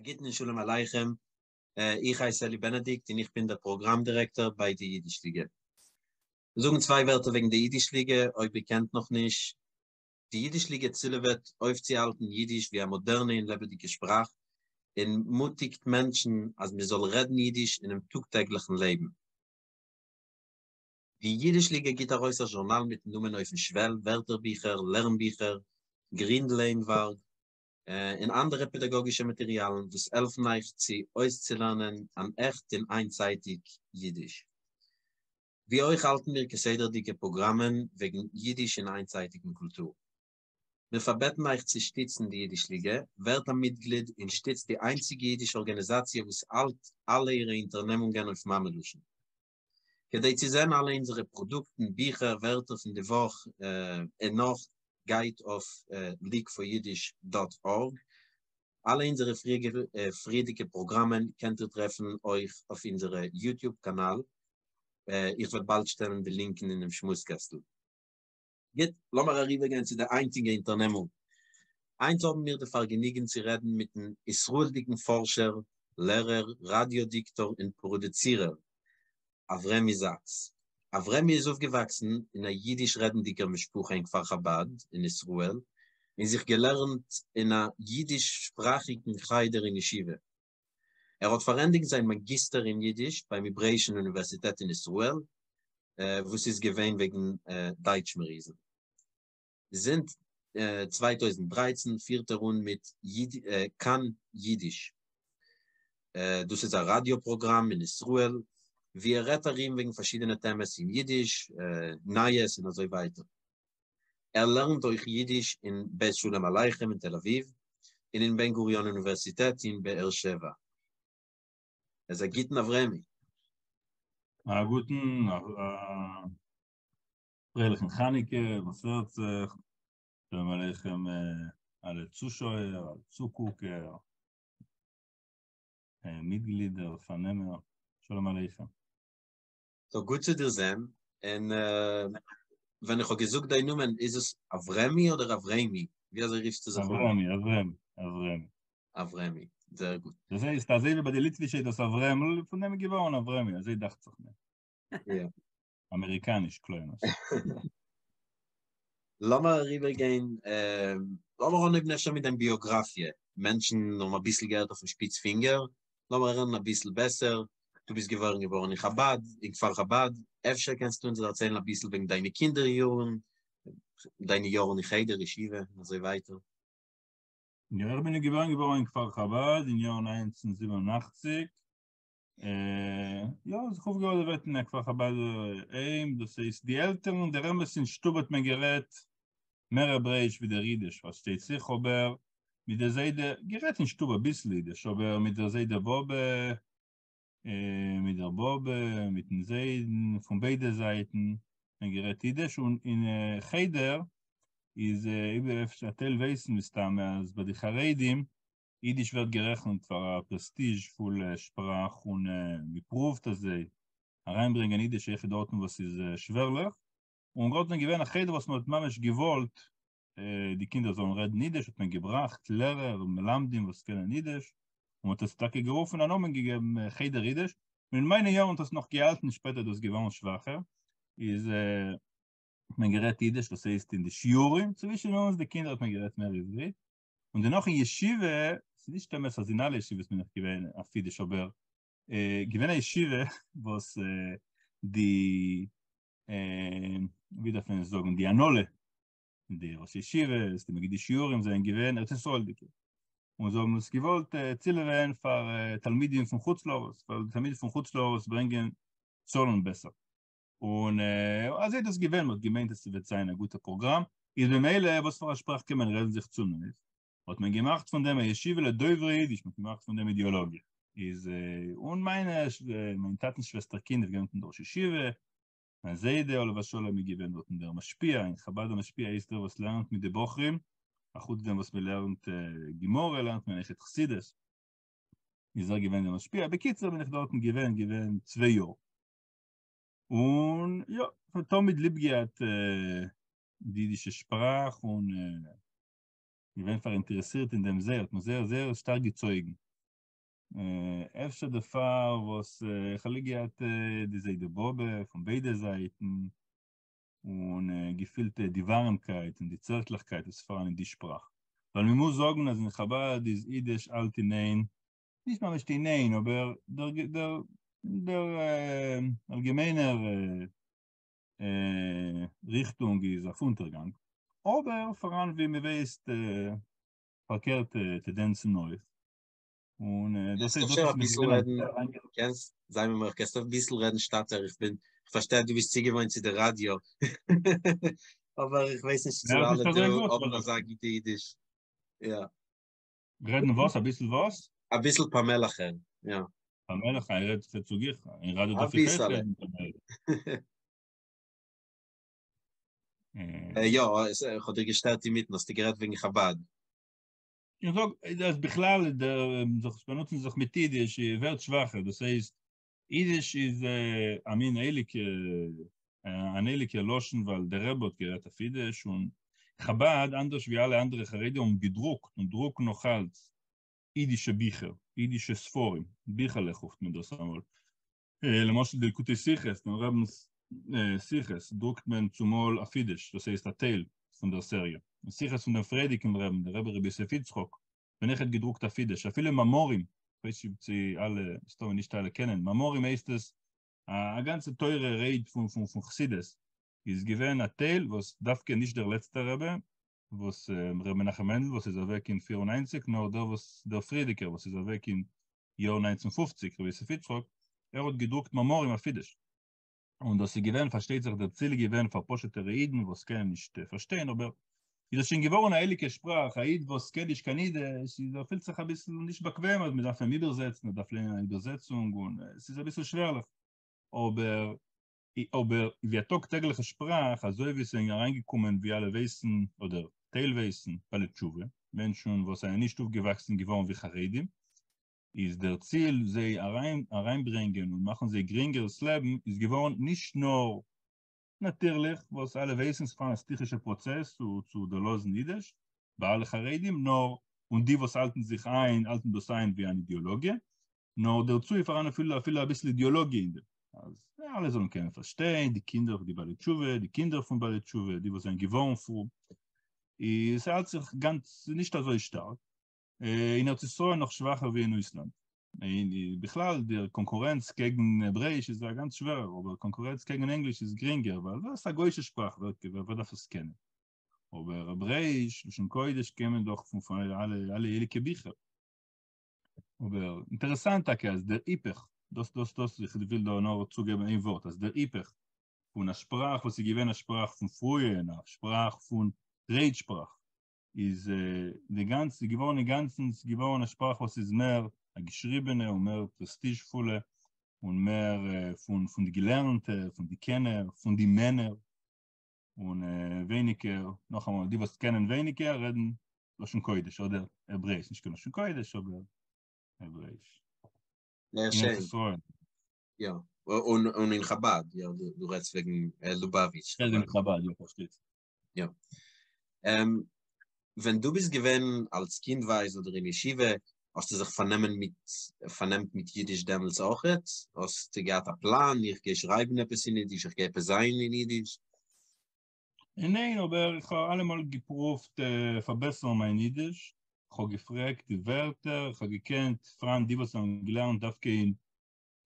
א גוטן און שלום עליכם, איך הייס אלי בענעדיקט און איך בין דער פראגראם דירעקטאר ביי די אידיש ליגע. זאגן צוויי ווערטער וועגן די אידיש ליגע, אויב איר קענט נאך נישט. די אידיש ליגע צילעוועט אויפצוהאלטן אידיש ווי א מאדערנע און לעבעדיגע שפראך, און מוטיגט מענטשן אז מען זאל רעדן אידיש אינעם טאג טעגליכן לעבן. די אידיש ליגע גיט ארויס א זשורנאל מיטן נאמען אויפן שוועל, ווערטערביכער, לערנביכער, גרינד-ליינווארג, און אנדערע פעדאגאגישע מאטעריאלן וואס העלפן אייך צו אויסצולערנען אן עכט און איינצייטיג אידיש. ווי אויך האלטן מיר כסדר'דיגע פראגראמען וועגן אידיש און איינצייטיגן קולטור. מיר פארבעטן אייך צו שטיצן די אידיש ליגע, ווערט א מיטגליד און שטיצט די איינציגע אידיש ארגאניזאציע וואס האלט אלע אירע אונטערנעמונגען אויף מאמע לשון. כדי צו זען אלע אונזערע פראדוקטן, ביכער, ווערטער פון די וואך און נאך, גייט אויף leagueforyiddish dot org. אלע אונזערע פריערדיגע פראגראמען קענט איר טרעפן אויך אויף אונזערע YouTube קאנאל. איך וועל באלד שטעלן די לינקן אינעם שמועס קעסטל. גוט, לאמיר אריבערגיין צו די היינטיגע אונטערנעמונג. היינט האבן מיר די פארגעניגן צו רעדן מיטן ישראל'דיגן פארשער, לערער, ראדיא-דיקטאר און פראדוצירער, אברמי זאקס. אברמי איז אויפגעוואקסן אין א אידיש-רעדנדיגער משפחה אין כפר חב"ד אין ישראל, און זיך געלערנט אין א אידיש-שפראכיגן חדר און ישיבה. ער האט פארענדיגט זיין מאגיסטער אין אידיש ביים העברעאישן אוניווערסיטעט אין ישראל, וואס איז געווען וועגן דייטשמעריזם. זינט 2013 פירט ער אן מיט כאן אידיש. דאס איז א ראדיא פראגראם אין ישראל, וואו ער רעדט ארום וועגן פארשידענע טעמעס אין אידיש, נייעס און אזוי ווייטער. ער לערנט אויך אידיש אין בית שלום עליכם אין תל אביב, און אין בן גוריון אוניווערסיטעט אין באר שבע. איז א גוטן אברמי. א גוטן, א פרייליכן חנוכה, וואס הערט זיך? שלום עליכם אלע צושויער, אלע צוקוקער, מיטגלידער, פארנעמער, שלום עליכם. So גוט צו דיר זען, און ווען איך האב געזאגט דיין נאמען, איז עס אברמי אדער אברעמי? ווי אזוי רופסטו זיך אן? אברמי, אברמי, אברמי. אברמי, זייער גוט. דאס הייסט, אזוי ווי ביי די ליטווישע איז דאס אברעמל, פון דעם איז געווארן אברמי, אזוי דאכט זיך מיר. יא. אמעריקאניש כלומר'שט. לאמיר אריבערגיין, לאמיר אנהויבן אפשר מיט דיין ביאגראפיע, מענטשן האבן אביסל געהערט אויפן שפיץ פינגער, לאמיר הערן אביסל בעסער, דו ביסט געווארן געבארן אין חבד, אין כפר חבד, אפשר קענסטו אונז דערציילן אביסל וועגן דיינע קינדער יארן, דיינע יארן אין חדר, ישיבה, און אזוי ווייטער. יא, איך בין געבוירן געווארן אין כפר חבד אין יאר 1987, יא, זיך אויפגעהאדעוועט אין א כפר חבד היים, דאס הייסט די עלטערן, דער אמת אין שטוב האט מען גערעדט מער העברעאיש ווי דער אידיש פארשטייט זיך, אבער מיט דער זיידע, גערעדט אין שטוב אביסל אידיש, אבער מיט דער זיידע באבע, מיט דער באבע, מיטן זיידן, פון ביידע זייטן, מען גערעדט אידיש, און אין חדר איז איבער אפשר א טייל ווייסן מסתמא אז ביי די חרדים אידיש ווערט גערעכנט פאר א פרעסטיזשפולע שפראך און געפרואווט אזוי אריינברענגען אידיש אויך דארטן וואס איז שווערליך, און דארטן איז געווען א חדר וואס מען האט ממש געוואלט די קינדער זאלן רעדן אידיש האט מען געבראכט לערער מלמדים וואס קענען אידיש, און מען האט עס טאקע גערופן א נאמען געגעבן חדר אידיש, און אין מיינע יארן האט עס נאך געהאלטן שפעטער איז דאס געווארן שוואכער, איז האט מען גערעדט אידיש דאס הייסט אין די שיעורים צווישן אונז די קינדער האט מען גערעדט מער עברית, און דערנאך אין ישיבה, ס'איז נישט אמת אז אין אלע ישיבות בין איך געווען אויף אידיש אבער געווען א ישיבה וואס די ווי דארף מען עס זאגן די הנהלה די ראש ישיבות די מגידי שיעורים זענען געווען ארץ ישראל'דיגע און זיי האבן עס געוואלט צילעווען פאר תלמידים פון חוץ לארץ ווייל די תלמידים פון חוץ לארץ ברענגען צאלן בעסער און אזוי איז דאס געווען, מ'האט געמיינט אז ס'וועט זיין א גוטע פראגראם, איז במילא וואס פאר א שפראך קען מען רעדן זיך צונויף, האט מען געמאכט פון דעם א ישיבה לדוברי אידיש, מ'האט געמאכט פון דעם אידעאלאגיע, איז און מיינע, מיין טאטנ'ס שוועסטער קינד איז געווען דארטן דער ראש ישיבה, מיין זיידע עליו השלום איז געווען דארטן דער משפיע, אין חבד א משפיע איז דער וואס לערנט מיט די בחורים, אחוץ דעם וואס מ'לערנט גמרא לערנט מען אויכעט חסידות, איז ער געווען דער משפיע, בקיצור בין איך דארטן געווען געווען 2 יאר. און יא, כ'האב תמיד ליב געהאט די אידישע שפראך און געווען פאראינטערעסירט אין דעם זייער, האט מיר זייער זייער שטארק געצויגן. אפשר דערפאר וואס איך האב ליב געהאט די זיידע באבע פון ביידע זייטן, און געפילט די ווארעמקייט און די צערטליכקייט וואס איז פאראן אין די שפראך. ווייל מען מוז זאגן אז אין חבד איז אידיש האלט אין איין, נישט ממש אין איין, אבער דער דער אלגעמיינער ריכטונג איז אויף אונטערגאנג, אבער פאראן ווי מען ווייסט פארקערטע טענדענצן אויך, און דאס איז אפשר אביסל רעדן, קענסט, זיי מיר מוחל, קענסט אביסל רעדן שטאטער, איך בין, איך פארשטיי אז דו ביסט צוגעוואוינט צו די ראדיא, אבער איך ווייס נישט צו אלע דא האבן אזא גוטע אידיש, יא. רעדן וואס? אביסל וואס? אביסל פאמעליכער, יא. פאמעליכער, איך רעד צו גיך, אין ראדיא דארף איך אויך רעדן פאמעליך. יא, איך האב דיר געשטערט אינמיטן, האסטו גערעדט וועגן חבד. איך זאג אז בכלל דער זיך באנוצן זיך מיט אידיש ווערט שוואכער, דאס הייסט אידיש איז א מין הייליגע אן הייליגע לשון ווייל דער רבי האט גערעדט אויף אידיש און חבד אנדערש ווי אלע אנדערע חרדים האבן געדרוקט און דרוקן נאך אלץ אידישע ביכער, אידישע ספרים, ביכעלעך רופט מען דאס אמאל, למשל די ליקוטי שיחות, דעם רבינ'ס שיחות, דרוקט מען צומאל אויף אידיש, דאס הייסט א טייל פון דער סעריע. די שיחות פון דעם פריערדיגן רבין, דער רבי רבי יוסף יצחק, ווען אויכעט געדרוקט אויף אידיש, אפילו מאמרים, כ'ווייס נישט צו אלע, מסתמא נישט אלע קענען, מאמרים הייסט עס א גאנצע תורה רייד פון חסידות, איז געווען א טייל וואס דווקא נישט דער לעצטער רבי, וואס ר' מנחם מענדל וואס איז אוועק אין 94, נאר דער וואס דער פריערדיגער וואס איז אוועק אין יאר 1950, רבי יוסף יצחק, ער האט געדרוקט מאמרים אויף אידיש. און דאס איז געווען, פארשטייט זיך, דער ציל איז געווען פאר פשוט'ערע אידן וואס קענען נישט פארשטיין, אבער איז דאס שוין געווארן א הייליגע שפראך, א איד וואס קען נישט קיין אידיש, איז ער פילט זיך אביסל נישט באקוועם אז מען דארף אים איבערזעצן, ער דארף לערנען א איבערזעצונג, און עס איז אביסל שווערליך. אבער אבער ווי א טאג טעגליכע שפראך, אזוי ווי עס זענען אריינגעקומען ווי אלע ווייסן, אדער טייל ווייסן, בעלי תשובה, מענטשן וואס זענען נישט אויפגעוואקסן געווארן ווי חרדים, איז דער ציל זיי אריינברענגען און מאכן זיי גרינגער דאס לעבן, איז געווארן נישט נאר נאטירליך, וואס אלע ווייסן ס'איז פארהאן א סטיכישע פראצעס צו דערלאזן אידיש ביי אלע חרדים, נאר און די וואס האלטן זיך איין האלטן דאס איין ווי אן אידעאלאגיע, נאר דערצו איז פאראן אפילו אפילו אביסל אידעאלאגיע אין דעם, אז אלע זאלן קענען פארשטיין, די קינדער פון די בעלי תשובה, די קינדער פון בעלי תשובה, די וואס זענען געווארן פרום, איז ס'האלט זיך גאנץ נישט אזוי שטארק, אין ארץ ישראל נאך שוואכער ווי אין אויסלאנד. בכלל דער קאנקורענץ קעגן העברעיש איז א גאנץ שווערער, אבער קאנקורענץ קעגן ענגליש איז גרינגער, ווייל דאס איז א גוי'שע שפראך, ווער דארף עס קענען? אבער העברעיש, לשון קודש קען מען דאך פון אלע הייליגע ביכער. אבער אינטערעסאנט טאקע אז דער היפך, דאס דאס דאס, איך וויל דא נאר צוגעבן איין ווארט, אז דער היפך פון א שפראך וואס איז געווען א שפראך פון פרויען, א שפראך פון רעד שפראך, איז די גאנצע געווארן אינגאנצן געווארן א שפראך וואס איז מער א געשריבענע און מער פרעסטיזשפולע און מער פון פון די געלערנטע, פון די קענער, פון די מענער, און ווייניגער, נאכאמאל, די וואס קענען ווייניגער רעדן לשון קודש אדער העברעיש, נישט קיין לשון קודש אבער העברעיש. זייער שיין. יא, און אין חבד, יא, דו רעדסט וועגן לובאוויטש. כ'רעד וועגן חבד, יא, פארשטייט זיך. יא. ווען דו ביסט געווען אלס קינדווייז אדער אין ישיבה, האסטו זיך פארנעמען מיט, פארנעמט מיט אידיש דעמאלטס אויכעט? האסטו געהאט א פלאן, איך גיי שרייבן עפעס אין אידיש, איך גיי עפעס זיין אין אידיש? ניין, אבער איך האב אלעמאל געפרואווט פארבעסערן מיין אידיש, איך האב געפרעגט די ווערטער, איך האב געקענט פריינט די וואס האבן געלערנט דווקא אין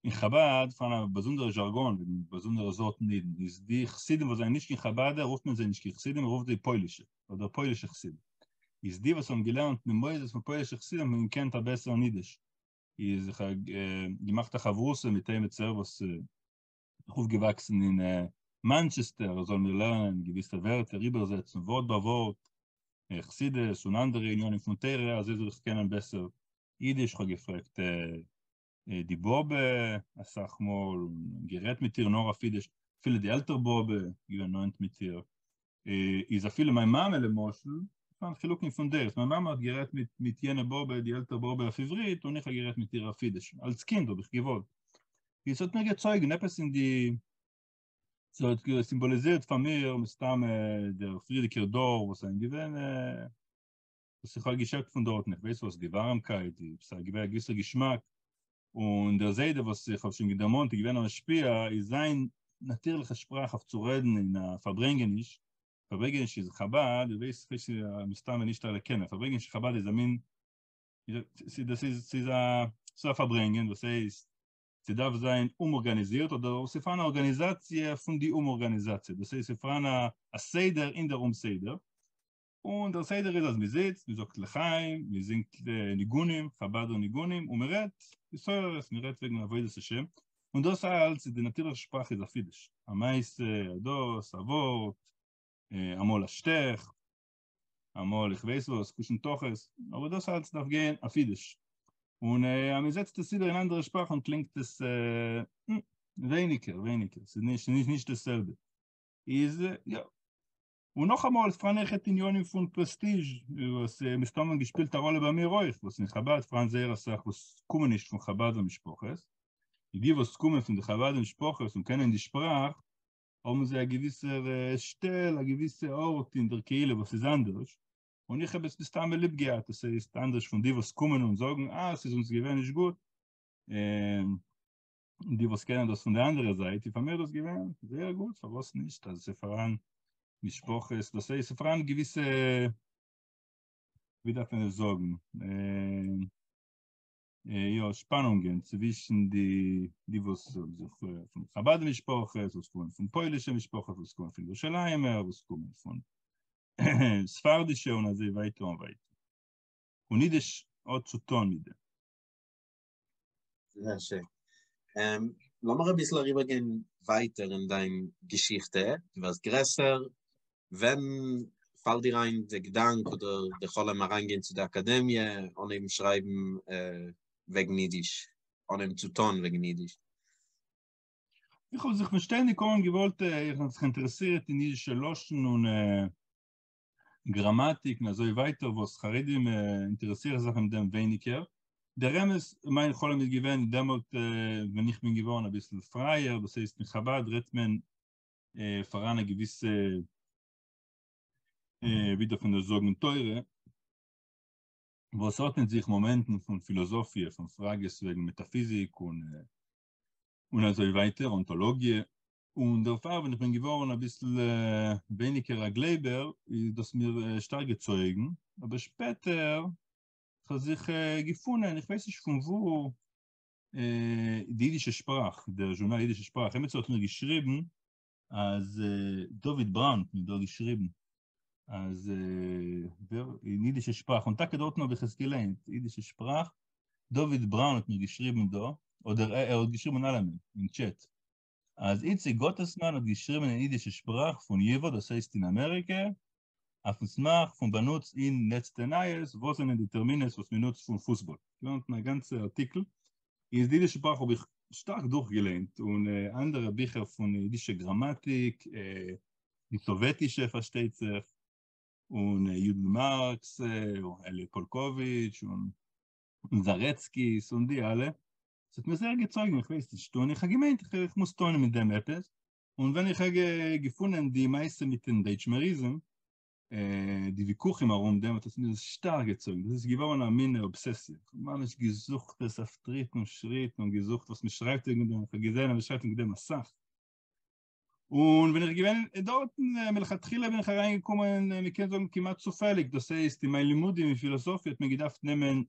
אין חבד פארהאן א באזונדערע זשארגאן וועגן באזונדערע סארטן אידן, איז די חסידים וואס זענען נישט קיין חבד'ער רופט מען זיי נישט קיין חסידים מען רופט זיי פוילישע אדער פוילישע חסידים, איז די וואס האבן געלערנט אין די מוסדות פון פוילישע חסידים האבן געקענט א בעסערן אידיש, איז איך האב געמאכט א חברותא מיט עימיצער וואס איז אויפגעוואקסן אין מאנטשעסטער ער זאל מיר לערנען געוויסע ווערטער איבערזעצן ווארט ביי ווארט חסידות און אנדערע עניינים פון תורה אזוי זאל איך קענען בעסער אידיש, כ'האב געפרעגט די באבע אסאך מאל און גערעדט מיט איר נאר אויף אידיש, אפילו די עלטער באבע, געווען נאענט מיט איר, איז אפילו מיין מאמע למשל, פארהאן חילוקים פון דעות, מיין מאמע האט גערעדט מיט מיט יענע באבע, די עלטער באבע אויף עברית, און איך האב גערעדט מיט איר אויף אידיש, אלס קינד האב איך געוואלט, איז ס'האט מיר געצויגן עפעס אין די, ס'האט סימבאליזירט פאר מיר מסתם דער פריערדיגער דור וואס זענען געווען וואס איך האב געשעפט פון דארטן, איך ווייס וואס, די ווארעמקייט, די, ס'איז געווען א געוויסער געשמאק. און דער זיידע וואס איך האב שוין דערמאנט איז געווען א משפיע, איז זיין נאטירליכע שפראך אויף צו רעדן אין א פארברענגעניש, פארברענגעניש איז חבד, דו ווייסט איך ווייס מסתמא נישט אלע קענען, פארברענגעניש חבד איז א מין, דאס איז ס'איז א ס'איז א פארברענגען, דאס הייסט ס'דארף זיין אומארגאניזירט אדער ס'איז פארהאן א ארגאניזאציע פון די אומארגאניזאציע, דאס הייסט ס'איז פארהאן א סדר אין דער אומסדר, און דער סדר איז אז מען זיצט, מען זאגט לחיים, מען זינגט ניגונים, חבד'ער ניגונים, און מען רעדט התעוררות, מען רעדט וועגן עבודת השם, און דאס אלץ איז די נאטירליכע שפראך איז אויף אידיש, א מעשה, א דאס, א ווארט, אמאל א שטעך, אמאל איך ווייס וואס, קושן תחת, אבער דאס אלץ דארף גיין אויף אידיש, און אז מען זעצט עס איבער אין אנדערע שפראכן קלינגט עס ווייניגער, ווייניגער, ס'איז נישט די זעלבע, איז יא. און נאכאמאל, ס'פאראן אויכעט עניינים פון פרעסטיזש, וואס מסתמא געשפילט א ראלע ביי מיר אויך, וואס אין חבד פאראן זייער אסאך וואס קומען נישט פון חבד'ער משפחות, און די וואס קומען פון די חבד'ער משפחות און קענען די שפראך, האבן זיי א געוויסער שטעל, א געוויסע ארט אין דער קהילה וואס איז אנדערש, און איך האב עס מסתמא ליב געהאט, עס איז אנדערש פון די וואס קומען און זאגן אה, ס'איז אונז געווען נישט גוט, און די וואס קענען דאס פון די אנדערע זייט איז פאר מיר דאס געווען זייער גוט, פארוואס נישט, אז עס איז פאראן משפחות, דאס הייסט ס'איז פאראן געוויסע, ווי דארף מען עס זאגן, יא, שפאנונגען צווישן די די וואס האבן זיך פון חבד משפחות, וואס קומען פון פוילישע משפחות, וואס קומען פון ירושלימ'ער, וואס קומען פון ספרדישע און אזוי ווייטער און ווייטער. און אידיש האט צו טון מיט דעם. זייער שיין. לאמיר אביסל אריבערגיין ווייטער אין דיין געשיכטע, דו ווערסט גרעסער, ווען פאלט דיר איין די געדאנק אדער די חלום אריינגיין צו די אקאדעמיע, אנהייבן שרייבן וועגן אידיש, אנהייבן צו טון וועגן אידיש? איך האב זיך פון שטענדיג אן געוואלט, איך האב זיך אינטערעסירט אין אידישע לשון און גראמאטיק און אזוי ווייטער וואס חרדים אינטערעסירן זיך אין דעם ווייניגער. דער אמת, מיין חלום איז געווען דעמאלט ווען איך בין געווארן אביסל פרייער, דאס הייסט אין חבד רעדט מען פאראן א געוויסע, ווי דארף מען דאס זאגן, תורה, וואס האט אין זיך מאמענטן פון פילאזאפיע, פון פראגעס וועגן מעטאפיזיק און און אזוי ווייטער, אנטאלאגיע, און דערפאר ווען איך בין געווארן אביסל ווייניגער א גלייבער איז דאס מיר שטארק געצויגן, אבער שפעטער איך האב זיך געפונען, איך ווייס נישט פון וואו, די אידישע שפראך, דער זשורנאל אידישע שפראך, עמיצער האט מיר געשריבן אז דוד בראון האט מיר דא געשריבן אז ווער אין אידישע שפראך, און טאקע דארטן האב איך עס געליינט, אידישע שפראך, דוד בראון האט מיר געשריבן דא, אדער ער האט געשריבן אין אלעמען, אין טשעט, אז איציק גאטעסמאן האט געשריבן אין אידישע שפראך פון ייווא, דאס הייסט אין אמעריקע, אויפן סמך פון באנוץ אין לעצטע נייעס, וואס זענען די טערמינעס וואס מען נוצט פון פוסבאל. געווען א גאנצע ארטיקל. איז די אידישע שפראך האב איך שטארק דורכגעליינט, און אנדערע ביכער פון אידישע גראמאטיק, די סאוועטישע פארשטייט זיך, און יודל מארקס, אלי' פאלקאוויטש, און זארעצקיס, און די אלע. ס'האט מיר זייער געצויגן, איך ווייס נישט, און איך האב געמיינט איך מוז טון מיט דעם עפעס, און ווען איך האב געפונען די מעשה מיטן דייטשמעריזם, די ויכוחים ארום דעם, האט עס מיר שטארק געצויגן, דאס איז געווארן א מין אבסעסיע, איך האב ממש געזוכט עס אויף טריט און שריט, און געזוכט וואס מען שרייבט וועגן דעם, איך האב געזען אז מען שרייבט וועגן דעם אסאך. און ווען איך געווען דארטן, מלכתחילה בין איך אריינגעקומען, מען קען זאגן כמעט צופעליג, דאס הייסט אין מיין לימודים אין פילאסאפיע האט מען געדארפט נעמען,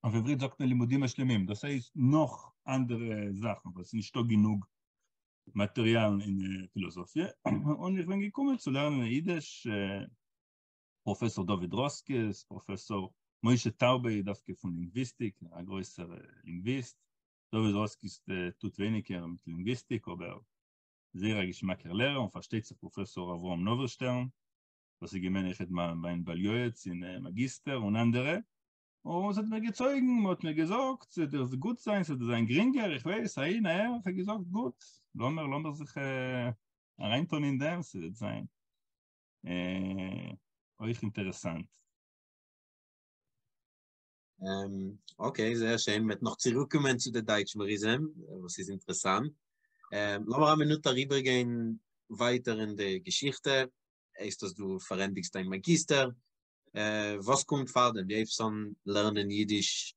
אויף עברית זאגט מען לימודים משלימים, דאס הייסט נאך אנדערע זאכן, ווייל ס'איז נישטא גענוג מאטעריאלן אין פילאזאפיע, און איך בין געקומען צו לערנען אידיש, פראפעסאר דוד ראסקעס, פראפעסאר משה טאובע דווקא פון לינגוויסטיק, א גרויסער לינגוויסט, דוד ראסקעס טוט ווייניגער מיט לינגוויסטיק, אבער זייער א געשמאקער לערער, און פארשטייט זיך פראפעסאר אברהם נאווערשטערן, וואס איז געווען אויכעט מיין בעל יועץ אין מאגיסטער און אנדערע. און ס'האט מיר געצויגן, מ'האט מיר געזאגט, ס'וועט דיר גוט זיין, ס'וועט דיר זיין גרינגער, איך ווייס, אהין, אהער, איך האב געזאגט, גוט, לאמיר, לאמיר זיך אריינטון אין דעם, ס'וועט זיין אויך אינטערעסאנט. אקעי, זייער שיין, מ'וועט נאך צוריקקומען צו די דייטשמעריזם, וואס איז אינטערעסאנט. לאמיר א מינוט אריבערגיין ווייטער אין די געשיכטע, הייסט אז דו פארענדיגסט דיין מאגיסטער, וואס קומט פאר דעם? דו הייבסט אן לערנען אידיש?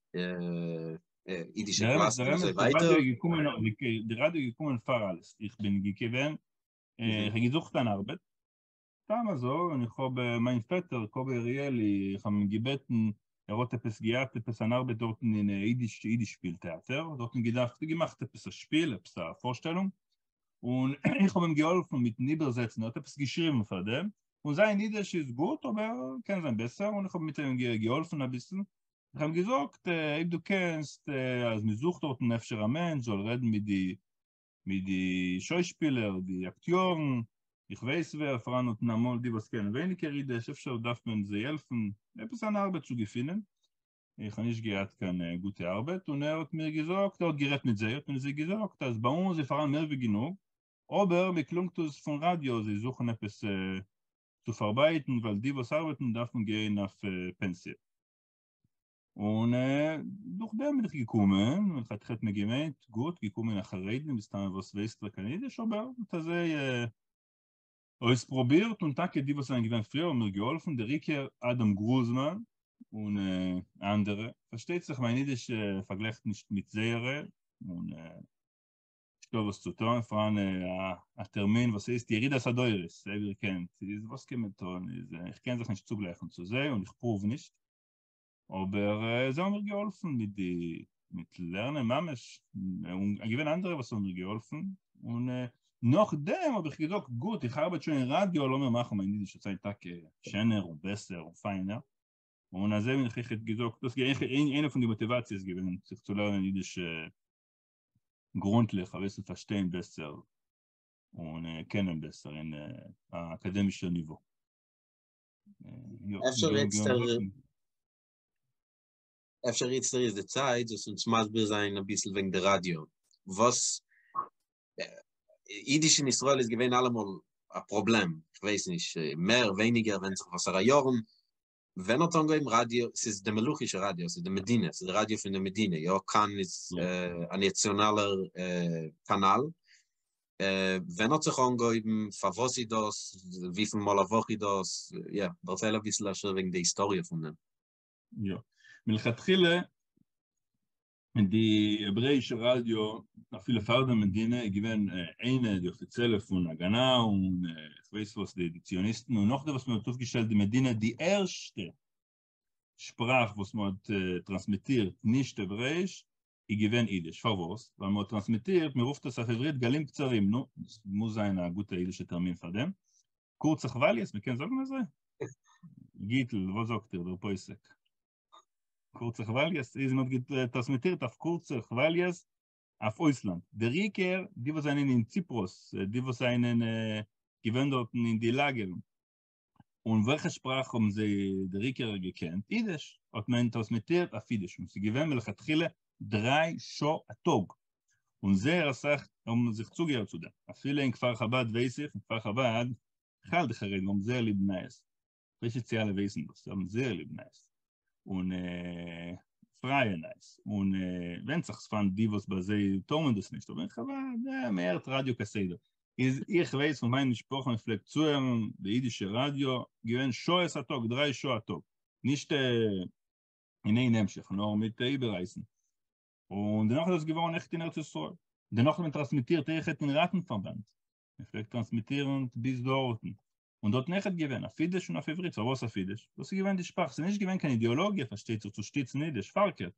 אידישע קלאסן און אזוי ווייטער. די ראדיא איז געקומען פאר אלעס, איך בין געווען, איך האב געזוכט אן ארבעט, סתם אזוי, און איך האב מיין פעטער קובי אריאלי, איך האב אים געבעטן, ער האט עפעס געהאט עפעס אן ארבעט דארטן אין אידיש אידיש שפיל טעאטער, דארטן געדארפט, געמאכט עפעס א שפיל, עפעס א פארשטעלונג, און איך האב אים געהאלפן מיטן איבערזעצן, ער האט עפעס געשריבן פאר דעם, און זיין אידיש איז גוט, אבער קען זיין בעסער, און איך האב מיט אים געהאלפן אביסל, איך האב אים געזאגט, אויב דו קענסט, אז מען זוכט דארטן אפשר א מענטש זאל רעדן מיט די מיט די שוישפילער, די אקטיארן, איך ווייס ווער, פאראן דארטן אמאל די וואס קענען ווייניגער אידיש, אפשר דארף מען זיי העלפן, עפעס אן ארבעט צו געפינען, איך האב נישט געהאט קיין גוטע ארבעט, און ער האט מיר געזאגט, ער האט גערעדט מיט זיי, האט מען זיי געזאגט אז ביי אונז איז פאראן מער ווי גענוג, אבער מען קלונגט אויס פון ראדיא, זיי זוכן עפעס צו פארבייטן, ווייל די וואס ארבעטן דארפן גיין אויף פענסיע. און דורך דעם בין איך געקומען, און לכתחילה האט מען געמיינט, גוט, געקומען א חרדי, מסתמא וואס ווייסט ער קיין אידיש, אבער האט אזוי אויספרובירט, און טאקע די וואס זענען געווען פריער האבן מיר געהאלפן, דער עיקר אדם גרוזמאן און אנדערע, פארשטייט זיך מיין אידיש פארגלייכט נישט מיט זייערע, און נישטא וואס צו טון, פאראן א טערמין וואס הייסט ירידת הדורות, אויב איר קענט, איז וואס קען מען טון, איז איך קען זיך נישט צוגלייכן צו זיי און איך פרואוו נישט, אבער זיי האבן מיר געהאלפן מיט די, מיט לערנען ממש, און געווען אנדערע וואס האבן מיר געהאלפן, און נאכדעם האב איך געזאגט, גוט, איך ארבעט שוין אין ראדיא, לאמיר מאכן מיין אידישע צייט טאקע שענער און בעסער און פיינער, און אזוי בין איך איך געזאגט, דאס איז איינע פון די מאטיוואציעס געווען זיך צו לערנען אידיש גרונטליך, אביסל פארשטיין בעסער און קענען בעסער אין א אקאדעמישער ניווא. אפשר איצטער אפשר איצטער איז די צייט זאלסט אונז מסביר זיין אביסל וועגן די ראדיא וואס אידיש אין ישראל איז געווען אלעמאל א פראבלעם איך ווייס נישט מער ווייניגער ווענדט זיך וואסערע יארן ווען האט אנגעהויבן ראדיא ס'איז די מלוכישע ראדיא ס'איז די מדינה ס'איז די ראדיא פון די מדינה יא כאן איז א נאציאנאלער קאנאל ווען האט זיך אנגעהויבן? פארוואס איז דאס? וויפיל מאל א וואך איז דאס? יא, דערצייל אביסל אפשר וועגן די היסטאריע פון דעם. יא, מלכתחילה אין די העברעאישע ראדיא, אפילו פאר די מדינה, איז געווען איינע, די אפיציעלע פון הגנה און כ'ווייס וואס, די ציוניסטן, און נאכדעם וואס מען האט אויפגעשטעלט די מדינה, די ערשטע שפראך וואס מען האט טראנסמיטירט נישט העברעאיש, איז געווען אידיש. פארוואס? ווייל מ'האט טראנסמיטירט, מ'רופט עס אויף עברית גלים קצרים, נו, עס מוז זיין א גוטע אידישע טערמין פאר דעם. קורצע כוואליעס, מ'קען זאגן אזוי? גיטל, וואס זאגט איר, דער פוסק? קורצע כוואליעס, איז מ'האט געטראנסמיטירט אויף קורצע כוואליעס אויף אויסלאנד. דער עיקר, די וואס זענען אין ציפרוס, די וואס זענען געווען דארטן אין די לאגערן. און וועלכע שפראך האבן זיי דער עיקר געקענט? אידיש! האט מען טראנסמיטירט אויף אידיש, און ס'איז געווען מלכתחילה דריי שעה א טאג, און זייער אסאך האבן זיך צוגעהערט צו דעם, אפילו אין כפר חבד ווייס איך, אין כפר חבד, בכלל די חרדים האבן זייער ליב נייעס, כ'ווייס נישט צו אלע ווייסן דאס, זיי האבן זייער ליב נייעס, און פרייע נייעס, און ווענדט זיך ס'פארהאן די וואס ביי זיי טאר מען דאס נישט, אבער אין חבד, מ'הערט ראדיא כסדר, איז איך ווייס פון מיין משפחה מען פלעגט צוהערן די אידישע ראדיא, געווען שעות א טאג, דריי שעה א טאג, נישט אין איין המשך נאר מיט איבעררייסן, און דערנאך איז דאס געווארן עכט אין ארץ ישראל, דערנאך האט מען טראנסמיטירט אויכעט אין ראטן-פארבאנד, מען פלעגט טראנסמיטירן ביז דארטן, און דארטן אויכעט געווען אויף אידיש און אויף עברית, פארוואס אויף אידיש? דאס איז געווען די שפראך, ס'איז נישט געווען קיין אידעאלאגיע פארשטייט זיך צו שטיצן אידיש, פארקערט,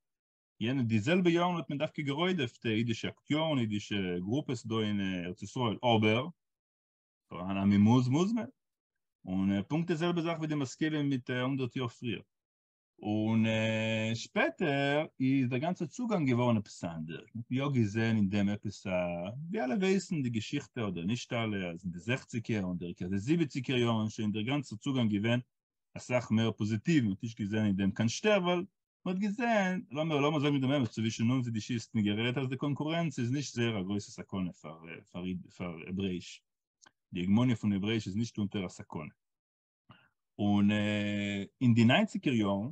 יענע די זעלבע יארן האט מען דווקא גערודפ'ט אידישע אקטיארן, אידישע גרופעס דא אין ארץ ישראל, אבער פאראן אז מען מוז מוז מען, און פונקט די זעלבע זאך ווי די משכילים מיט הונדערט יאר פריער. און שפעטער איז דער גאנצער צוגאנג געווארן עפעס אנדערש, מען האט יא געזען אין דעם עפעס א, ווי אלע ווייסן די געשיכטע אדער נישט אלע, אז אין די זעכציגער און בעיקר די זיבעציגער יארן איז שוין דער גאנצער צוגאנג געווען אסאך מער פאזיטיוו, מען האט נישט געזען אין דעם קיין שטער, ווייל מען האט געזען, לאמיר לאמיר זאגן דעם אמת, צווישן אונז אידישיסטן גערעדט, אז די קאנקורענץ איז נישט זייער א גרויסע סכנה פאר פאר העברעאיש, די העגמאניע פון העברעאיש איז נישט אונטער א סכנה. און אין די ניינציגער יארן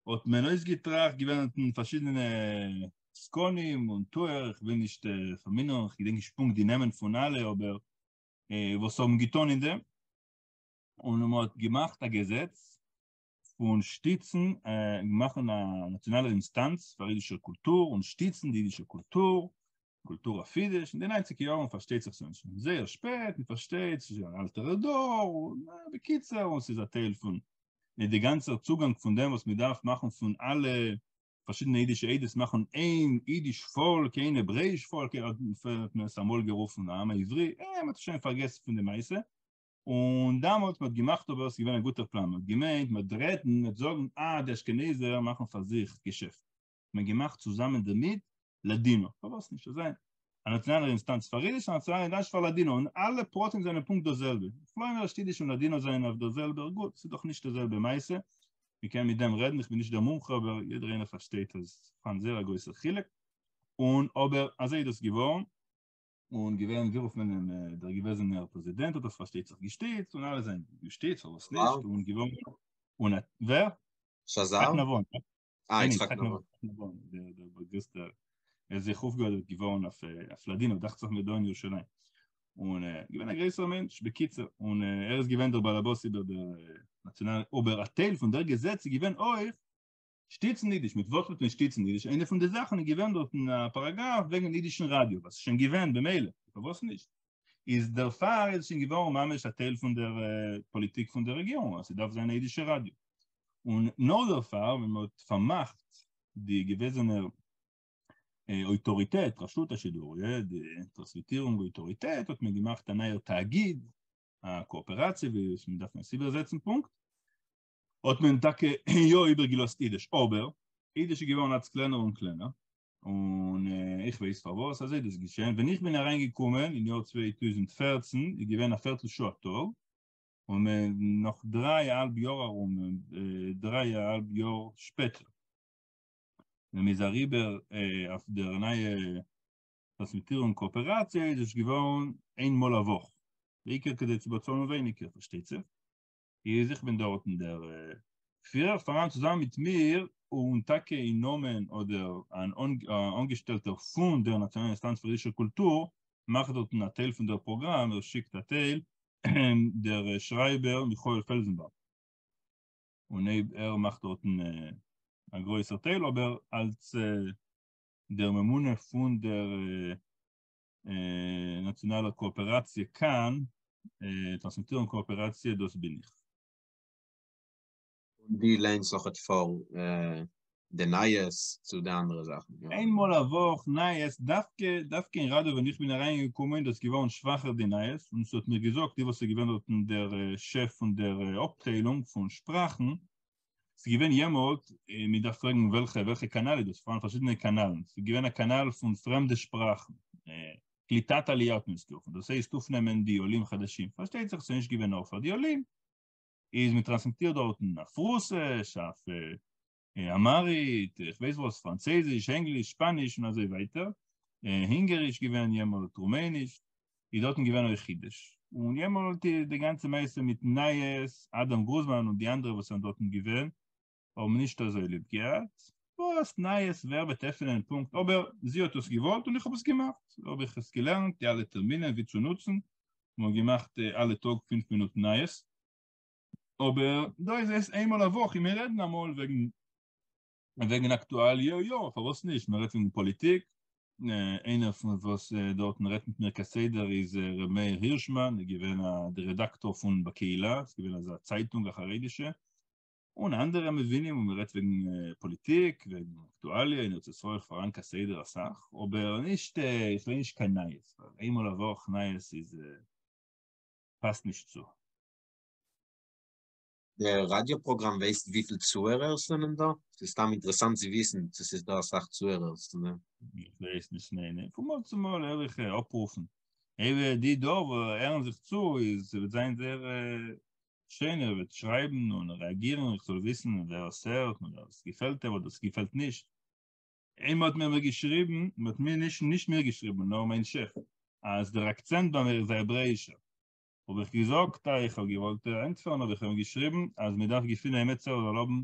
האט מען אויסגעטראכט, געווען פארשידענע עסקנים און טוער, איך וויל נישט פארמינערן, איך געדענק נישט פונקט די נעמען פון אלע, אבער וואס האבן געטון אין דעם, און מען האט געמאכט א געזעץ פון שטיצן, מאכן א נאציאנאלע אינסטאנץ פאר אידישער קולטור און שטיצן די אידישע קולטור, קולטור אויף אידיש, אין די ניינציגער יארן פארשטייט זיך ס'איז שוין זייער שפעט, מען פארשטייט ס'איז שוין אן אלטערע דור, בקיצור, און ס'איז א טייל פון די גאנצער צוגאנג פון דעם וואס מען דארף מאכן פון אלע פארשידענע אידישע עדות מאכן איין אידיש פאלק, איין העברעאיש פאלק, האט מען עס אמאל גערופן העם העברי, אה, מען האט שוין פארגעסן פון די מעשה, און דאמאלטס מען האט געמאכט אבער עס איז געווען א גוטער פלאן, מען האט געמיינט מען וועט רעדן, מען וועט זאגן אה די אשכנזער מאכן פאר זיך געשעפט, מען געמאכט צוזאמען דערמיט לאדינא, פארוואס נישט זאל זיין א נאציאנאלער אינסטאנץ פאר אידיש, א נאציאנאלער אינסטאנץ פאר לאדינא, און אלע פרטים זענען פונקט דאס זעלבע, כלומר'שט אידיש און לאדינא זענען אויף דער זעלבער, גוט, ס'איז דאך נישט די זעלבע מעשה, מען קען מיט דעם רעדן, איך בין נישט דער מומחה אבער יעדער איינער פארשטייט אז פארהאן זייער א גרויסער חילוק, און אבער אזוי איז דאס געווארן, און געווען ווי רופט מען אים דער געוועזענער פרעזידענט האט דאס פארשטייט זיך געשטיצט און אלע זענען געשטיצט פארוואס נישט און געווארן און ווער? שזר? נבון. אה, יצחק נבון. נבון, דער דער באגריסטער ער איז זיך אויפגעהאדעוועט געווארן אויף אויף לאדינא דאכט זיך מיר דא אין ירושלים און געווען א גרויסער מענטש בקיצור און ער איז געווען דער באלעבאס איבער דער נאציאנאלע אבער א טייל פון דער געזעץ איז געווען אויך שטיצן אידיש, מיט וואס וועט מען שטיצן אידיש? איינע פון די זאכן איז געווען דארטן א פאראגראף וועגן אידישן ראדיא, וואס איז שוין געווען במילא, פארוואס נישט? איז דערפאר איז שוין געווארן ממש א טייל פון דער פאליטיק פון דער רעגירונג אז ס'דארף זיין א אידישע ראדיא. און נאר דערפאר ווען מ'האט פארמאכט די געוועזענער אויטאריטעט, רשות השידור, די טראנסמיטירונג אויטאריטעט, האט מען געמאכט א נייער תאגיד, א קאאפעראציע, ווי עס מ'דארף עס איבערזעצן פונקט, האט מען טאקע יא איבערגעלאזט אידיש, אבער אידיש איז געווארן אלץ קלענער און קלענער, און איך ווייס פארוואס אזוי איז דאס געשען, ווען איך בין אריינגעקומען אין יאר 2014 איז געווען א פערטל שעה א טאג, און נאך דריי אהאלב יאר ארום, דריי אהאלב יאר שפעטער, ווען מ'איז אריבער אויף דער נייע טראנסמיטירונג קאאפעראציע איז עס געווארן איין מאל א וואך, בעיקר כדי צו באצאלן ווייניגער פארשטייט זיך. איז איך בין דארטן דער פירער פאראן צוזאמען מיט מיר און טאקע אין נאמען אדער אן אנגעשטעלטער פון דער נאציאנאלער אינסטאנץ פאר אידישער קולטור מאכט דארטן א טייל פון דער פראגראם, ער שיקט א טייל, דער שרייבער מיכאל פעלזנבאום און ער מאכט דארטן א גרויסער טייל אבער אלס דער ממונה פון דער נאציאנאלער קאאפעראציע כאן, טראנסמיטירונג קאאפעראציע דאס בין איך. און דו ליינסט אויכעט פאר די נייעס צו די אנדערע זאכן? איין מאל א וואך נייעס, דווקא דווקא אין ראדיא ווען איך בין אריין געקומען דאס געווארן שוואכער די נייעס, און ס'האט מיר געזאגט די וואס איז געווען דארטן דער שעף פון דער אפטיילונג פון שפראכן, ס'איז געווען יעמאלט, מען דארף פרעגן וועלכע וועלכע קאנאל איז דאס, פארהאן פארשידענע קאנאלן, ס'איז געווען א קאנאל פון פרעמדע שפראכן, קליטת עלייה האט מען עס גערופן, דאס הייסט אויפנעמען די עולים חדשים, פארשטייט זיך ס'איז נישט געווען נאר פאר די עולים, איז מען טראנסמיטירט דארטן אויף רוסיש, אויף אמהרית, איך ווייס וואס, פראנצויזיש, ענגליש, שפאניש און אזוי ווייטער, הינגעריש געווען יעמאלט, רומעניש, איז דארטן געווען אויך אידיש, און יעמאלט איז די גאנצע מעשה מיט נייעס, אדם גרוזמאן און די אנדערע וואס זענען דארטן געווען, האבן נישט אזוי ליב געהאט, וואס נייעס, ווער וועט עפענען פונקט, אבער זי האט עס געוואלט און איך האב עס געמאכט, האב איך עס געלערנט די אלע טערמינען ווי צו נוצן, און געמאכט אלע טאג פינף מינוט נייעס, אבער דא איז עס איינמאל א וואך און מיר רעדן אמאל וועגן וועגן אקטואליע, יא פארוואס נישט, מען רעדט וועגן פאליטיק, איינער פון וואס דארטן רעדט מיט מיר כסדר איז ר' מאיר הירשמאן, איז געווען א די רעדאקטאר פון בקהילה, ס'איז געווען אזא צייטונג א חרדישע, און אנדערע מבינים און מען רעדט וועגן פאליטיק, וועגן אקטואליע אין ארץ ישראל פאראן כסדר אסאך, אבער נישט, איך ליין נישט קיין נייעס, ווייל איינמאל א וואך נייעס איז פאסט נישט צו. דער ראדיא פראגראם ווייסט וויפיל צוהערערס זענען דא? ס'איז סתם אינטערעסאנט צו וויסן צו ס'איז דא אסאך צוהערערס צו דעם. איך ווייס נישט ניין ניין, פון מאל צו מאל הער איך אפרופן, אויב די דא וואס הערן זיך צו איז ס'וועט זיין זייער שיין איר וועט שרייבן און רעאגירן איך זאל וויסן ווער עס הערט און ווער עס געפעלט אים אדער עס געפעלט נישט. איינמאל האט מען מיר געשריבן, מען האט מיר נישט נישט מיר געשריבן נאר מיין שעף, אז דער אקצענט ביי מיר איז א העברעאישער, האב איך געזאגט א איך האב געוואלט ענטפערן האב איך אים געשריבן אז מען דארף געפינען עמיצער וואס זאל האבן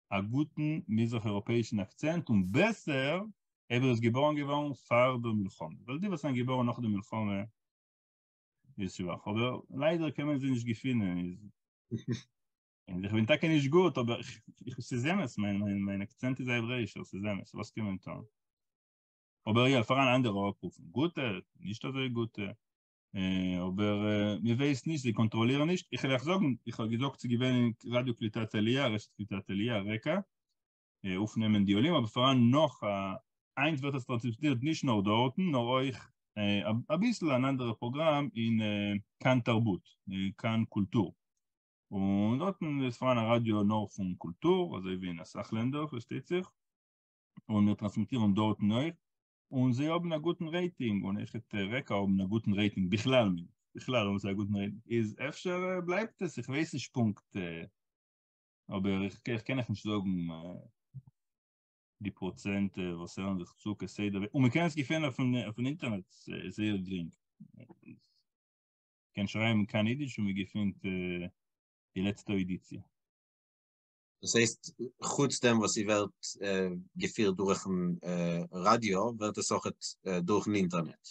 א גוטן מזרח אייראפעאישן אקצענט און בעסער אויב ער איז געבארן געווארן פאר דער מלחמה ווייל די וואס זענען געבארן נאך די מלחמה איז שוואך אבער ליידער קען מען זיי נישט געפינען איז. און איך בין טאקע נישט גוט, אבער איך, איך, ס'איז אמת, מיין, מיין, מיין אקצענט איז א העברעאישער, ס'איז אמת, וואס קען מען טון? אבער יא, פאראן אנדערע אפרופן, גוטע, נישט אזוי גוטע, אבער מיר ווייסן נישט, זיי קאנטראלירן נישט, איך וועל אייך זאגן, איך האב געזאגט ס'איז געווען אין רדיו קליטת עליה, רשת קליטת עליה, רקע, אויפנעמען די עולים, אבער פאראן נאך א, היינט ווערט עס טראנסמיטירט נישט נאר דארטן, נאר אויך אביסל אן אנדערע פראגראם אין כאן תרבות, כאן קולטור. און דארטן איז פאראן א ראדיא נאר פון קולטור, אזוי ווי אין אסאך לענדער פארשטייט זיך, און מיר טראנסמיטירן דארטן אויך, און זיי האבן א גוטן רעיטינג, און אויכעט רקע האבן א גוטן רעיטינג בכלל, בכלל האבן זיי א גוטן רעיטינג, איז אפשר בלייבט עס, איך ווייס נישט פונקט, אבער איך קען אייך נישט זאגן די פראצענט וואס הערן זיך צו כסדר, און מען קען עס געפינען אויפן אינטערנעט זייער גרינג. קען שרייבן כאן אידיש און מען געפינט די לעצטע אוידיציע. דאס הייסט, חוץ דעם וואס זי ווערט געפירט דורכן ראדיא, ווערט עס אויכעט דורכן אינטערנעט.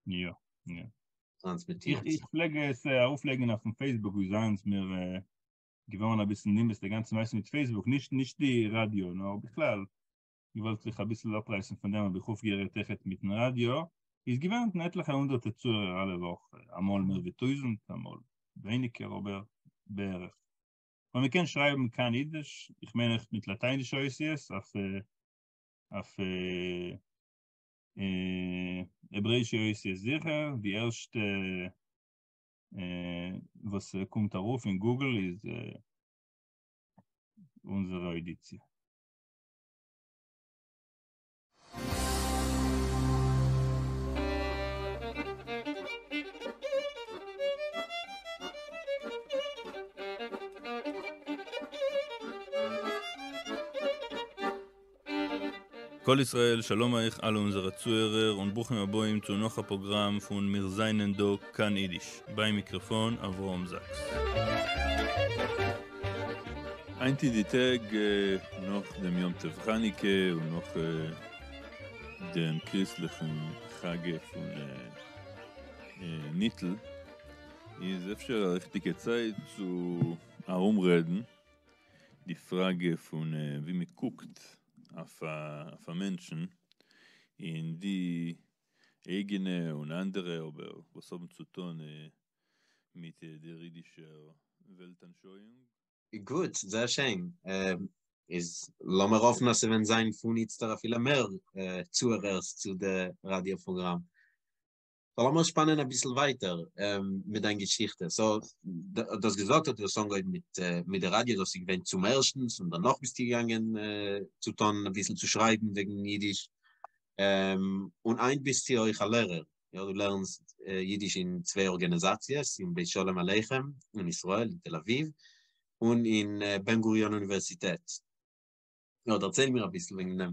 יא, יא. טראנסמיטירט. איך פלעג עס ארויפלייגן אויפן פעיסבוק ווי זיינס מיר געווארן אביסל נמאס די גאנצע מעשה מיט פעיסבוק, נישט נישט די ראדיא נאר בכלל, געוואלט זיך אביסל אפרייסן פון דעם האב איך אויפגעהערט תיכף מיטן ראדיא, איז געווען עטליכע הונדערטע צוהערער אלע וואך, אמאל מער ווי טויזנט אמאל ווייניגער אבער בערך. און מען קען שרייבן כאן אידיש, איך מיין אויך מיט לאטיינישע אותיות, אויף אויף העברעאישע אותיות זיכער, די ערשטע וואס קומט ארויף אין גוגל איז אונזערע אוידיציע. כל ישראל, שלום אייך אלע אונזערע צוהערער און ברוכים הבאים צו נאך א פראגראם פון מיר זיינען דא כאן אידיש, ביים מיקראפאן אברהם זאקס. היינט אין די טעג נאך דעם יום טוב חנוכה און נאך דעם קריסטליכן חגא פון ניטל, איז אפשר א ריכטיגע צייט צו ארומרעדן די פראגע פון ווי מען קוקט אויף א מענטשן אין די אייגענע און אנדערע אבער וואס האבן צו טון מיט דער אידישער וועלט-אנשויאונג. גוט, זייער שיין. איז לאמיר האפן אז ס'וועלן זיין פון איצטער אפילו מער צוהערערס צו די ראדיא פראגראם. סאו לאמיר שפאנען אביסל ווייטער מיט דיין געשיכטע. סאו דו האסט געזאגט אז דו האסט אנגעהויבן מיט מיט די ראדיא, דאס איז געווען צום ערשטנס, און דערנאך ביסטו געגאנגען צו טון אביסל צו שרייבן וועגן אידיש, און היינט ביסטו אויך א לערער, יא, דו לערנסט אידיש אין צוויי ארגאניזאציעס, אין בית שלום עליכם אין ישראל, אין תל אביב, און אין בן גוריון אוניווערסיטעט. יא, דערצייל מיר אביסל וועגן דעם.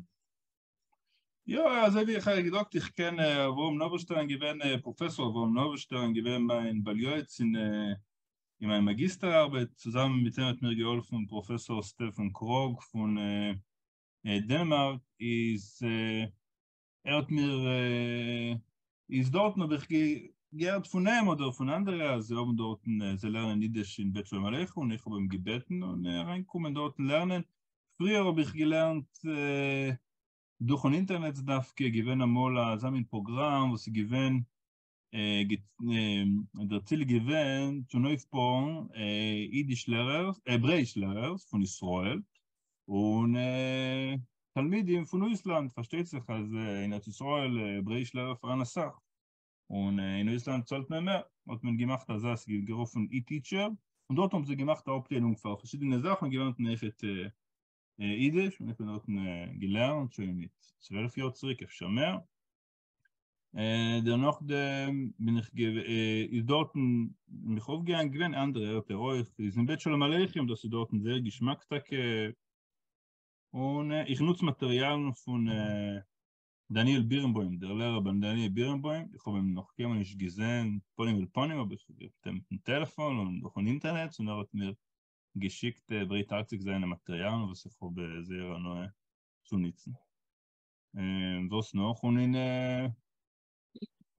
יא, אזוי ווי איך האב געזאגט, איך קען אברהם נאווערשטערן, געווען פראפעסאר אברהם נאווערשטערן, געווען מיין בעל יועץ אין אין מיין מאגיסטער ארבעט, צוזאמען מיט אים האט מיר געהאלפן פראפעסאר סטעפאן קראג פון דענמארק, איז ער האט מיר, איז דארטן האב איך געהערט פון אים אדער פון אנדערע אז זיי האבן דארטן, זיי לערנען אידיש אין בית שלום עליכם און איך האב אים געבעטן און אריינגעקומען דארטן לערנען, פריער האב איך געלערנט דורכן אינטערנעץ דווקא, געווען אמאל אזא מין פראגראם וואס איז געווען, דער ציל איז געווען צונויפפארן אידיש לערערס, העברעאיש לערערס פון ישראל, און תלמידים פון אויסלאנד, פארשטייט זיך אז אין ארץ ישראל העברעאיש לערער פאראן אסאך, און אין אויסלאנד צאלט מען מער, האט מען געמאכט אזא, ס'איז גערופן e-teacher, און דארט האבן זיי געמאכט א אפטיילונג פאר פארשידענע זאכן, געלערנט אויכעט אידיש, און איך בין דארטן געלערנט שוין מיט 12 יאר צוריק, אפשר מער. דערנאך דעם בין איך איז דארטן מיך אויפגעהאנגען, געווען אנדערע ערטער אויך, איז אין בית שלום עליכם, דאס איז דארטן זייער געשמאק טאקע, און איך נוץ מאטעריאלן פון דניאל בירנבוים, דער לערער ביים דניאל בירנבוים, איך האב אים נאך קיינמאל נישט געזען פנים אל פנים, אבער איך האב גערעדט מיט אים טעלעפאן און דורכן אינטערנעט, און ער האט מיר געשיקט ברייטהארציג זיינע מאטעריאלן וואס איך האב זייער הנאה צו נוצן. וואס נאך? און אין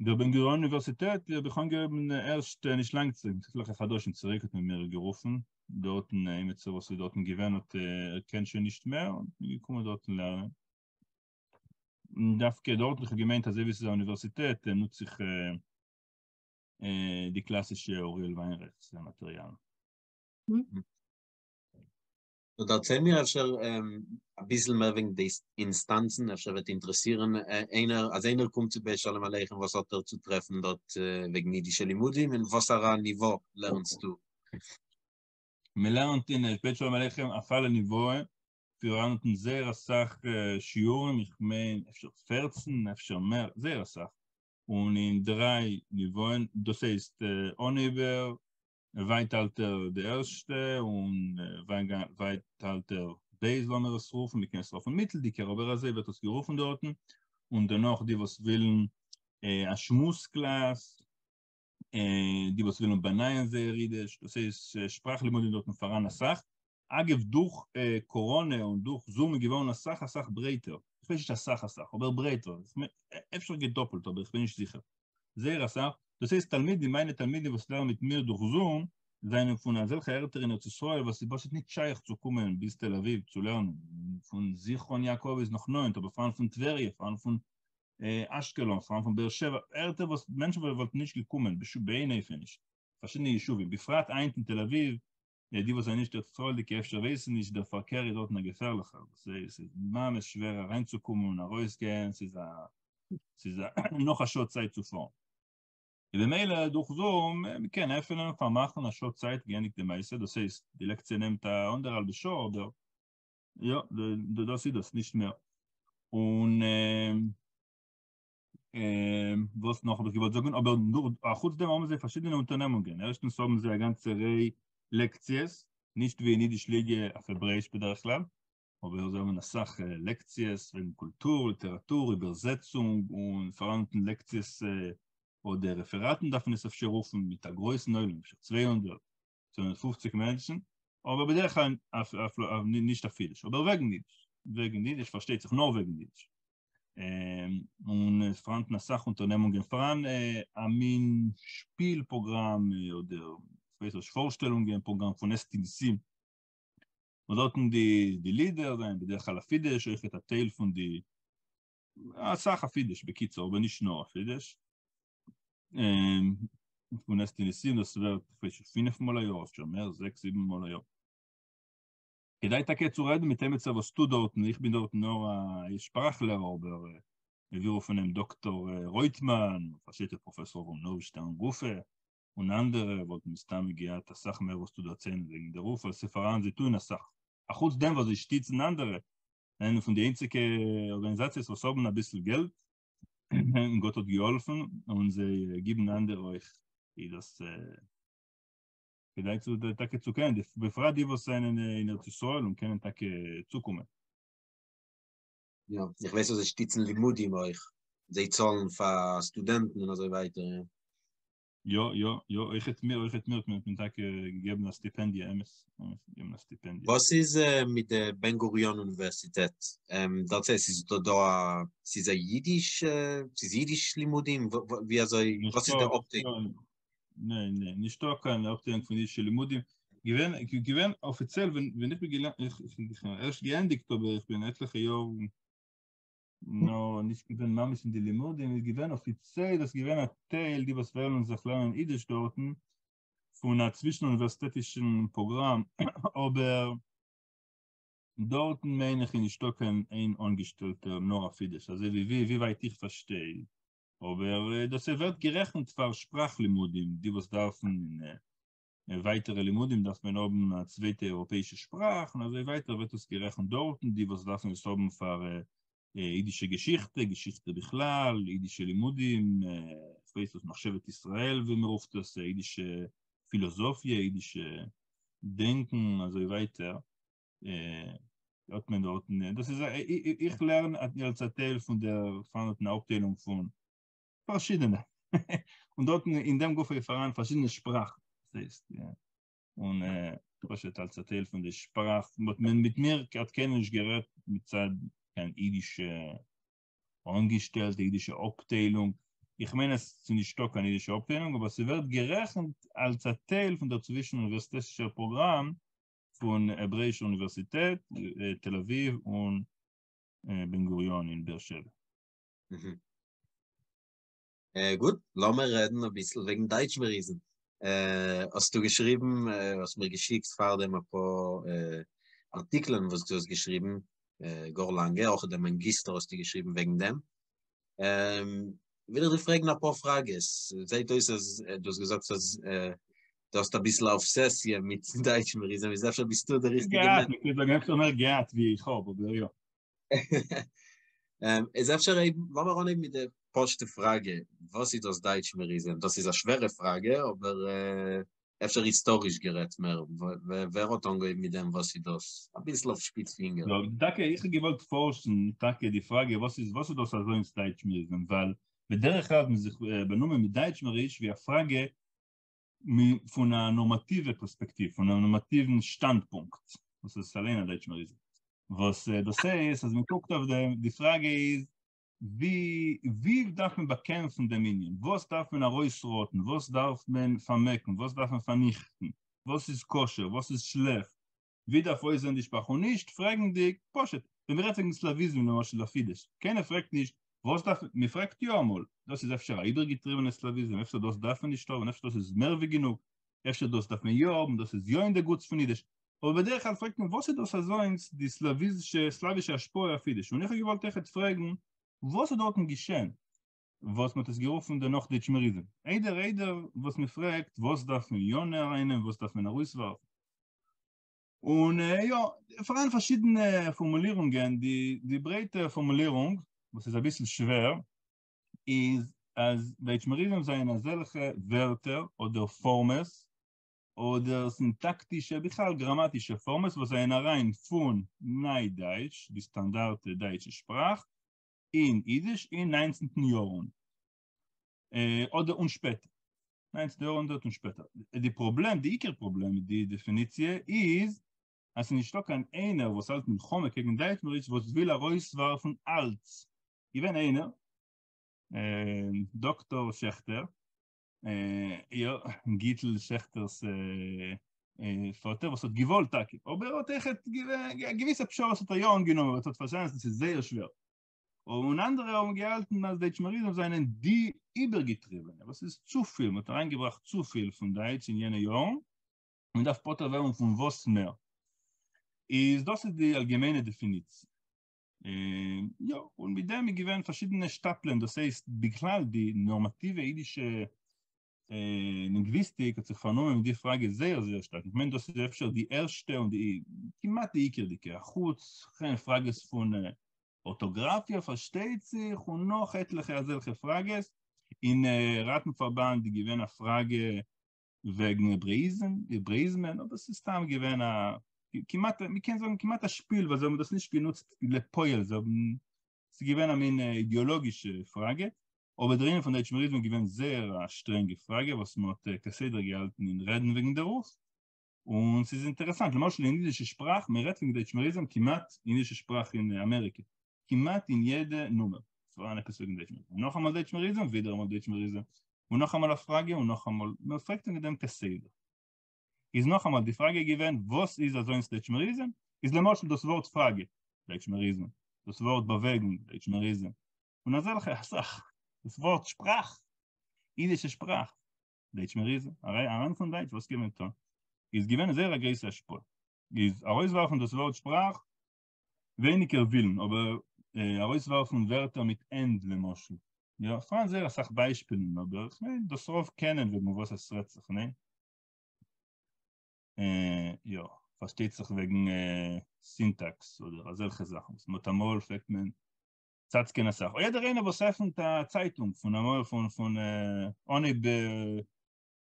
דער בן גוריון אוניווערסיטעט האב איך אנגעהויבן ערשט נישט לאנג צוריק, עטליכע חדשים צוריק האט מען מיר גערופן. דארטן, עימיצער וואס איז דארטן געווען האט ער קען שוין נישט מער, און געקומען דארטן לערנען. דווקא דארטן, איך האב געמיינט אזוי ווי ס'איז א אוניווערסיטעט נוץ איך די קלאסישע אוריאל וויינרייך'ס מאטעריאלן. נו דערצייל מיר אפשר אביסל מער וועגן די אינסטאנצן, אפשר וועט אינטערעסירן איינער, אז איינער קומט צו בית שלום עליכם וואס האט ער צו טרעפן דארט וועגן אידישע לימודים, און וואסארא ניווא לערנסטו? מען לערנט אין בית שלום עליכם אויף אלע ניוואען, פאראן זייער אסאך שיעורים, איך מיין אפשר 14, אפשר מער, זייער אסאך, און אין דריי ניוואען, דאס הייסט אנהייבער, ווייטאלטער די ערשטע, און ווייטאלטער בית לאמיר עס רופן, מ'קען עס רופן מיטלדיגער, אבער אזוי ווערט עס גערופן דארטן, און דערנאך די וואס ווילן א שמועס קלאס, די וואס ווילן באנייען זייער אידיש, דאס הייסט שפראך לימודים דארטן פאראן אסאך, אגב דורך קאראנע און דורך זום איז געווארן אסאך אסאך ברייטער, איך ווייס נישט אסאך אסאך, אבער ברייטער, אפשר געדאפלט אבער איך בין נישט זיכער, זייער אסאך, דאס הייסט תלמידים, מיינע תלמידים וואס לערנען מיט מיר דורך זום, זענען פון אזעלכע ערטער אין ארץ ישראל וואס איז פשוט נישט שייך צו קומען ביז תל אביב צו לערנען, פון זכרון יעקב איז נאך נאענט, אבער פאראן פון טבריה, פאראן פון אשקלון, פאראן פון באר שבע, ערטער וואס מענטשן וואלטן נישט געקומען, בשום אופן נישט, פארשידענע ישובים, בפרט היינט אין תל אביב, די וואס זענען נישט ארץ ישראל'דיגע אפשר ווייסן נישט, דער פארקער איז דארטן א געפערליכער, דאס הייסט ס'איז ממש שווער אריינצוקומען און ארויסגיין, ס'איז א ס'איז א נאך א שעה צייט צו פארן. ובמילא דורך זום, מ'קען עפענען און פארמאכן א שעה צייט געענדיגט די מעשה, דאס הייסט די לעקציע נעמט א אנדערהאלבע שעה אדער יא, דאס איז דאס, נישט מער. און וואס נאך האב איך געוואלט זאגן, אבער אחוץ דעם האבן זיי פארשידענע אונטערנעמונגען, ערשטנס האבן זיי א גאנצע ריי לעקציעס, נישט ווי אין אידיש ליגע אויף העברעאיש בדרך כלל, אבער זיי האבן אסאך לעקציעס וועגן קולטור, ליטעראטור, איבערזעצונג, און פאראנטן לעקציעס אדער רעפעראטן דארף מען עס אפשר רופן, מיט א גרויסן עולם, אפשר 200, 250 מענטשן, אבער בדרך כלל נישט אויף אידיש, אבער וועגן אידיש, וועגן אידיש פארשטייט זיך נאר וועגן אידיש. און עס פאראנטן אסאך אונטערנעמונגען, פאראן א מין שפיל פראגראם אדער כ'ווייס נישט פארשטעלונגען פראגראם פון STDC, וואס דארטן די די לידער זענען בדרך כלל אויף אידיש, אויכעט א טייל פון די, אסאך אויף אידיש בקיצור, אבער נישט נאר אויף אידיש. פון STDC, דאס ווערט כ'ווייס נישט פינף מאל א יאר, אפשר מער, זעקס זיבן מאל א יאר. כדאי טאקע צו רעדן מיט עמיצער וואס טוט דארטן, איך בין דארטן נאר א שפראך-לערער, אבער מיר רופן אים דאקטאר רויטמאן, פארשטייט זיך פראפעסאר אברהם שטערן גופא, און אנדערע וואלטן מסתמא געהאט אסאך מער וואס צו דערציילן וועגן דערויף, ווייל ס'פאראן זיי טוען אסאך, אחוץ דעם וואס זיי שטיצן אנדערע, איינע פון די איינציגע ארגאניזאציעס וואס האבן אביסל געלט, און גאט האט געהאלפן, און זיי גיבן אנדערע אויך, איז דאס כדאי צו טאקע צו קענען, בפרט די וואס זענען אין ארץ ישראל און קענען טאקע צוקומען. יא, איך ווייס אז זיי שטיצן לימודים אויך, זיי צאלן פאר סטודענטן און אזוי ווייטער, יא. יא, יא, יא, אויכעט מיר, אויכעט מיר האט מען טאקע געגעבן א סטיפענדיע, אמת, אמת, געגעבן א סטיפענדיע. וואס איז מיט די בן גוריון אוניווערסיטעט? דערצייל, ס'איז דא דא א, ס'איז א אידיש, ס'איז אידיש לימודים? ווי אזוי, וואס איז די אפטיילונג? ניין, ניין, נישטא קיין אפטיילונג פון אידישע לימודים. געווען, געווען אפיציעל ווען ווען איך בין געלערנט, איך איך האב ערשט געענדיגט אבער איך בין עטליכע יאר נאר נישט געווען ממש אין די לימודים, איז געווען אפיציעל דאס געווען א טייל די וואס וועלן זיך לערנען אידיש דארטן פון א צווישן אוניווערסיטעטישן פראגראם, אבער דארטן מיין איך איז נישטא קיין איין אנגעשטעלטער נאר אויף אידיש, אזוי ווי ווי ווייט איך פארשטיי, אבער דאס ווערט גערעכנט פאר שפראך לימודים, די וואס דארפן אין ווייטערע לימודים דארף מען האבן א צווייטע אייראפעאישע שפראך און אזוי ווייטער ווערט עס גערעכנט דארטן, די וואס דארפן עס האבן פאר אידישע געשיכטע, געשיכטע בכלל, אידישע לימודים, כ'ווייס וואס, מחשבת ישראל ווי מען רופט עס, אידישע פילאזאפיע, אידישע דענקן, אזוי ווייטער. האט מען דארטן, דאס איז א, איך לערן אלס א טייל פון דער פארנאטן אפטיילונג פון פארשידענע, און דארטן אין דעם גופא איז פאראן פארשידענע שפראכן, דאס הייסט, און פשוט אלס א טייל פון די שפראך, האט מען מיט מיר האט קיינער נישט גערעדט מצד קיין אידישע אנגעשטעלטע, אידישע אפטיילונג. איך מיין אז ס'איז נישטא קיין אידישע אפטיילונג, אבער ס'ווערט גערעכנט אלס א טייל פון דער צווישן-אוניווערסיטעטישער פראגראם פון העברעאישער אוניווערסיטעט, תל אביב און בן גוריון אין באר שבע. גוט, לאמיר רעדן אביסל וועגן דייטשמעריזם. האסטו געשריבן, האסט מיר געשיקט פארדעם אפאר ארטיקלען וואס דו האסט געשריבן, גאר לאנגע, אויך דעם מאנגיסטער האסטו געשריבן וועגן דעם. וויל איך דיר פרעגן אפאר פראגעס. זעט אויס אז דו האסט געזאגט אז דו האסט אביסל א אבסעסיע מיט דייטשמעריזם, איז אפשר ביסטו דער ריכטיגער מענטש. געהאט, מ'קען זאגן אפשר מער געהאט ווי איך האב, אבער יא. איז אפשר לאמיר אנהייבן מיט די פשוט'ע פראגע, וואס איז דאס דייטשמעריזם? דאס איז א שווערע פראגע, אבער אפשר היסטאריש גערעדט מער, ווער האט אנגעהויבן מיט דעם, וואס איז דאס? אביסל אויף שפיץ פינגער. יא, טאקע איך האב געוואלט פארשן טאקע די פראגע וואס איז וואס איז דאס אזוינס דייטשמעריזם, ווייל בדרך כלל האט מען זיך באנומען מיט דייטשמעריש ווי א פראגע פון א נארמאטיווע פערספעקטיוו, פון א נארמאטיוון שטאנדפונקט, וואס איז אליין א דייטשמעריזם, וואס דאס הייסט אז מען קוקט אויף דעם, די פראגע איז ווי ווי דארף מען באקעמפן דעם ענין, וואס דארף מען ארויסראטן, וואס דארף מען פארמעקן, וואס דארף מען פארניכטן, וואס איז כשר, וואס איז שלעכט, ווי דארף אויסזען די שפראך, און נישט פרעגנדיג, פשוט, ווען מ'רעדט וועגן סלאוויזם למשל אויף אידיש, קיינער פרעגט נישט וואס דארף מען, מ'פרעגט יא אמאל, דאס איז אפשר א איבערגעטריבענע סלאוויזם, אפשר דאס דארף מען נישט האבן, אפשר דאס איז מער ווי גענוג, אפשר דאס דארף מען יא האבן, דאס איז יא אין די גוטס פון אידיש, אבער בדרך כלל פרעגט מען וואס איז דאס אזוינס די סלאוויזשע סלאווישע השפעה אויף אידיש, און איך האב געוואלט אויכעט פרעגן וואס איז דארטן געשען וואס מ'האט עס גערופן דערנאך דייטשמעריזם, איידער איידער וואס מ'פרעגט וואס דארף מען יא ארייננעמען וואס דארף מען ארויסווארפן. און יא, פאראן פארשידענע פארמולירונגען, די די ברייטע פארמולירונג וואס איז אביסל שווער איז אז דייטשמעריזם זענען אזעלכע ווערטער אדער פארמעס אדער סינטאקטישע, בכלל גראמאטישע פארמעס וואס זענען אריין פון ניי-דייטש, די סטאנדארטע דייטשע שפראך, אין אידיש אין ניינצנטן יארהונדערט אדער און שפעטער. ניינצנטן יארהונדערט און שפעטער. די פראבלעם, די עיקר פראבלעם מיט די דעפיניציע איז אז ס'איז נישטא קיין איינער וואס האלט מלחמה קעגן דייטמעריש וואס וויל ארויסווארפן אלץ. געווען איינער, דאקטאר שעכטער, יא, גיטל שעכטער'ס פאטער, וואס האט געוואלט טאקע, אבער ער האט אויכעט געוויסע פשרות האט ער יא אנגענומען, אבער ער האט פארשטאנען אז עס איז זייער שווער. און אנדערע האבן געהאלטן אז דייטשמעריזם זענען די איבערגעטריבענע, וואס איז צופיל, מען האט אריינגעבראכט צופיל פון דייטש אין יענע יארן, מען דארף פטור ווערן פון וואס מער. איז דאס איז די אלגעמיינע דעפיניציע. יא, און מיט דעם איז געווען פארשידענע שטאפלען, דאס הייסט בכלל די נארמאטיווע אידישע לינגוויסטיק האט זיך פארנומען מיט די פראגע זייער זייער שטארק, איך מיין דאס איז אפשר די ערשטע און די כמעט די עיקרדיגע, אחוץ כן פראגעס פון ארטאגראפיע פארשטייט זיך און נאך עטליכע אזעלכע פראגעס, אין ראטנפארבאנד איז געווען א פראגע וועגן העברעאיזם, העברעאיזמען, אבער ס'איז סתם געווען א כמעט, מ'קען זאגן כמעט א שפיל, ווייל זיי האבן דאס נישט גענוצט לפועל, זיי האבן, ס'איז געווען א מין אידעאלאגישע פראגע, אבער דער ענין פון דייטשמעריזם איז געווען זייער א שטרענגע פראגע וואס מ'האט כסדר געהאלטן אין רעדן וועגן דערויף, און ס'איז אינטערעסאנט, למשל אין אידישע שפראך, מ'רעדט וועגן דייטשמעריזם כמעט אין אידישע שפראך אין אמעריקע, כמעט אין יעדע נומער, ס'פאראן עפעס וועגן דייטשמעריזם, נאכאמאל דייטשמעריזם, ווידעראמאל דייטשמעריזם, און נאכאמאל א פראגע און נאכאמאל, מען פרעגט וועגן דעם כסדר. איז נאכאמאל די פראגע געווען וואס איז אזוינס דייטשמעריזם, איז למשל דאס ווארט פראגע, דייטשמעריזם, דאס ווארט באוועגונג, דייטשמעריזם, און אזעלכע אסאך, דאס ווארט שפראך, אידישע שפראך, דייטשמעריזם, אריין פון דייטש, וואס קען מען טון, איז געווען זייער א גרויסע השפעה, איז ארויסווארפן דאס ווארט שפראך, ווייניגער ווילן, אבער ארויסווארפן ווערטער מיט ענד למשל, יא, פאראן זייער אסאך ביישפילן, אבער איך מיין דאס רוב קענען וועגן וואס עס רעדט זיך, ניין? יא, פארשטייט זיך וועגן סינטאקס אדער אזעלכע זאכן וואס מ'האט אמאל פלעגט מען צאצקען אסאך, יעדער איינער וואס עפנט א צייטונג פון אמאל פון פון אנהייב